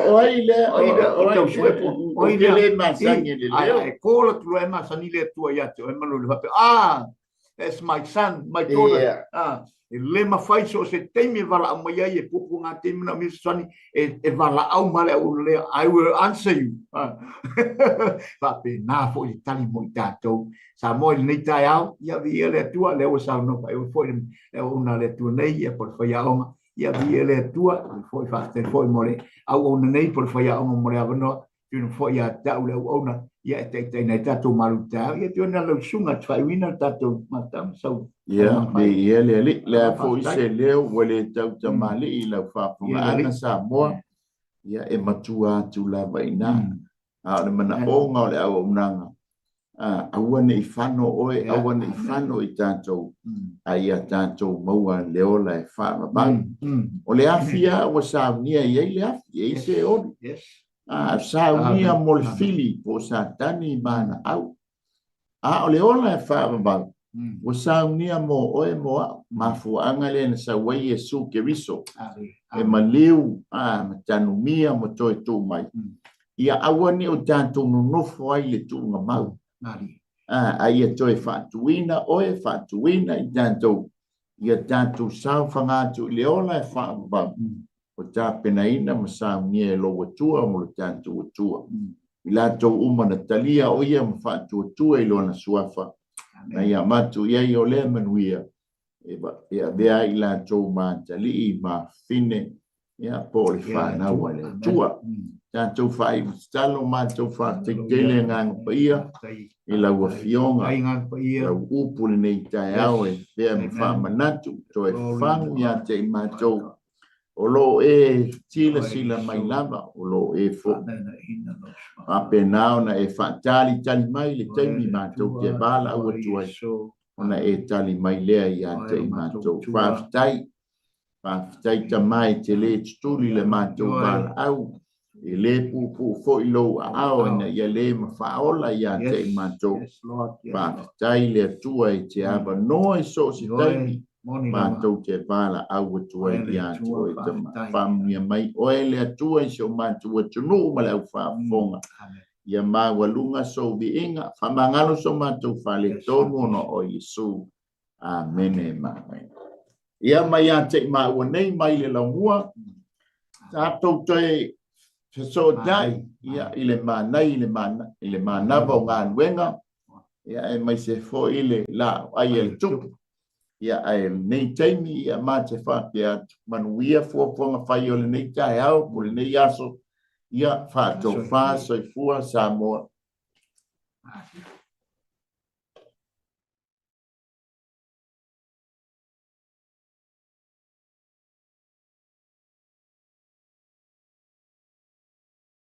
O ai lea? O ai tau sue po. O ai le masani le leo. Ai call atu loa e masani le Atua ia te oe ma lo le faapea, ah, that's my son, my daughter. Yeah. Ah, e le mafai so o se taimi e valaau mai ai e puapua ngā taimi na o fesoasoani e, e valaau ma le auauna lea, I will answer you. Ah. Faapena foi le tali mo i tatou. Samoa i lenei taeao, ia viia le Atua, lea ua saunoa faaiu foi le auauna a le Atua nei, ia po o le faiaoga, ia viia le Atua, foi faafetai foi mo le auauna nei po o le faiaoga mo le avanoa, tuuina foi ia te au le auauna, ia e taitaiina ai tatou malu taeao, ia tuuina lau susuga e te faaiuina le tatou matau sau. Ia, viia le Alii, le a foi se leo ua le tautamalii i lau faafofogaaga Samoa, ia e matua atu lava i ina. A o le manaoga o le auaunaga, aua ne i fano oe, aua ne i fano i tatou, a ia tatou maua le ola e faavavau. O le afi lava ua saunia e i ai le afi, e i ai se oli. A saunia mo le fili po o Satani ma ana au. A o le ola e faavavau, ua saunia mo oe mo a'u. Mafuaaga lea na sau ai Iesu Keriso e maliu a ma tanumia ma toe tuu mai, ia aua ne i o tatou nonofo ai i le tuuga mau, a ia toe faatuina oe, faatuina i tatou, ia tatou saofaga atu i le ola e faavavau. Ua tapenaina ma saunia e lou Atua mo lo tatou Atua. I latou uma na talia o ia ma faatuatua i lona suafa, na ia avatu i ai o lea manuia e avea ai i latou ma atalii ma afafine, ia, po o le fanau a le Atua. Tatou faaiu tatalo, matou faafetai tele Agaga Paia i lau Afioga, lau upu lenei taeao e avea ma faamanatu, toe fagu ia te i matou O lo o e silasila mai lava, o lo o e foi. Faapena ona e faatalitali mai le taimi matou te valaau atu ai, ona e tali mai lea ia te i matou. Faafetai, faafetai Tama e te le tutuli le matou valaau, e le puupuu foi lou aao ina ia le mafaaola ia te i matou. Faafetai le Atua e te avanoa i so o se taimi matou te valaau atu ai ia te oe Tama. Faamanuia mai oe le Atua i si o matou atunuu ma le au faafofoga. Ia maualuga sou viiga, faamagalo so matou faaletonu ona o Iesu. Amene ma amene. Ia mai ia te i maua nei mai le laumua, tatou toe fesootai ia i le manai i le, mana, i le manava o galuega. Ia, aemaise foi le laau ai a le Tupu. Ia, ae lenei taimi, ia, ma te faapea atu, manuia fuafuaga fai o lenei taeao po o lenei aso. Ia, faatofa soifua Samoa.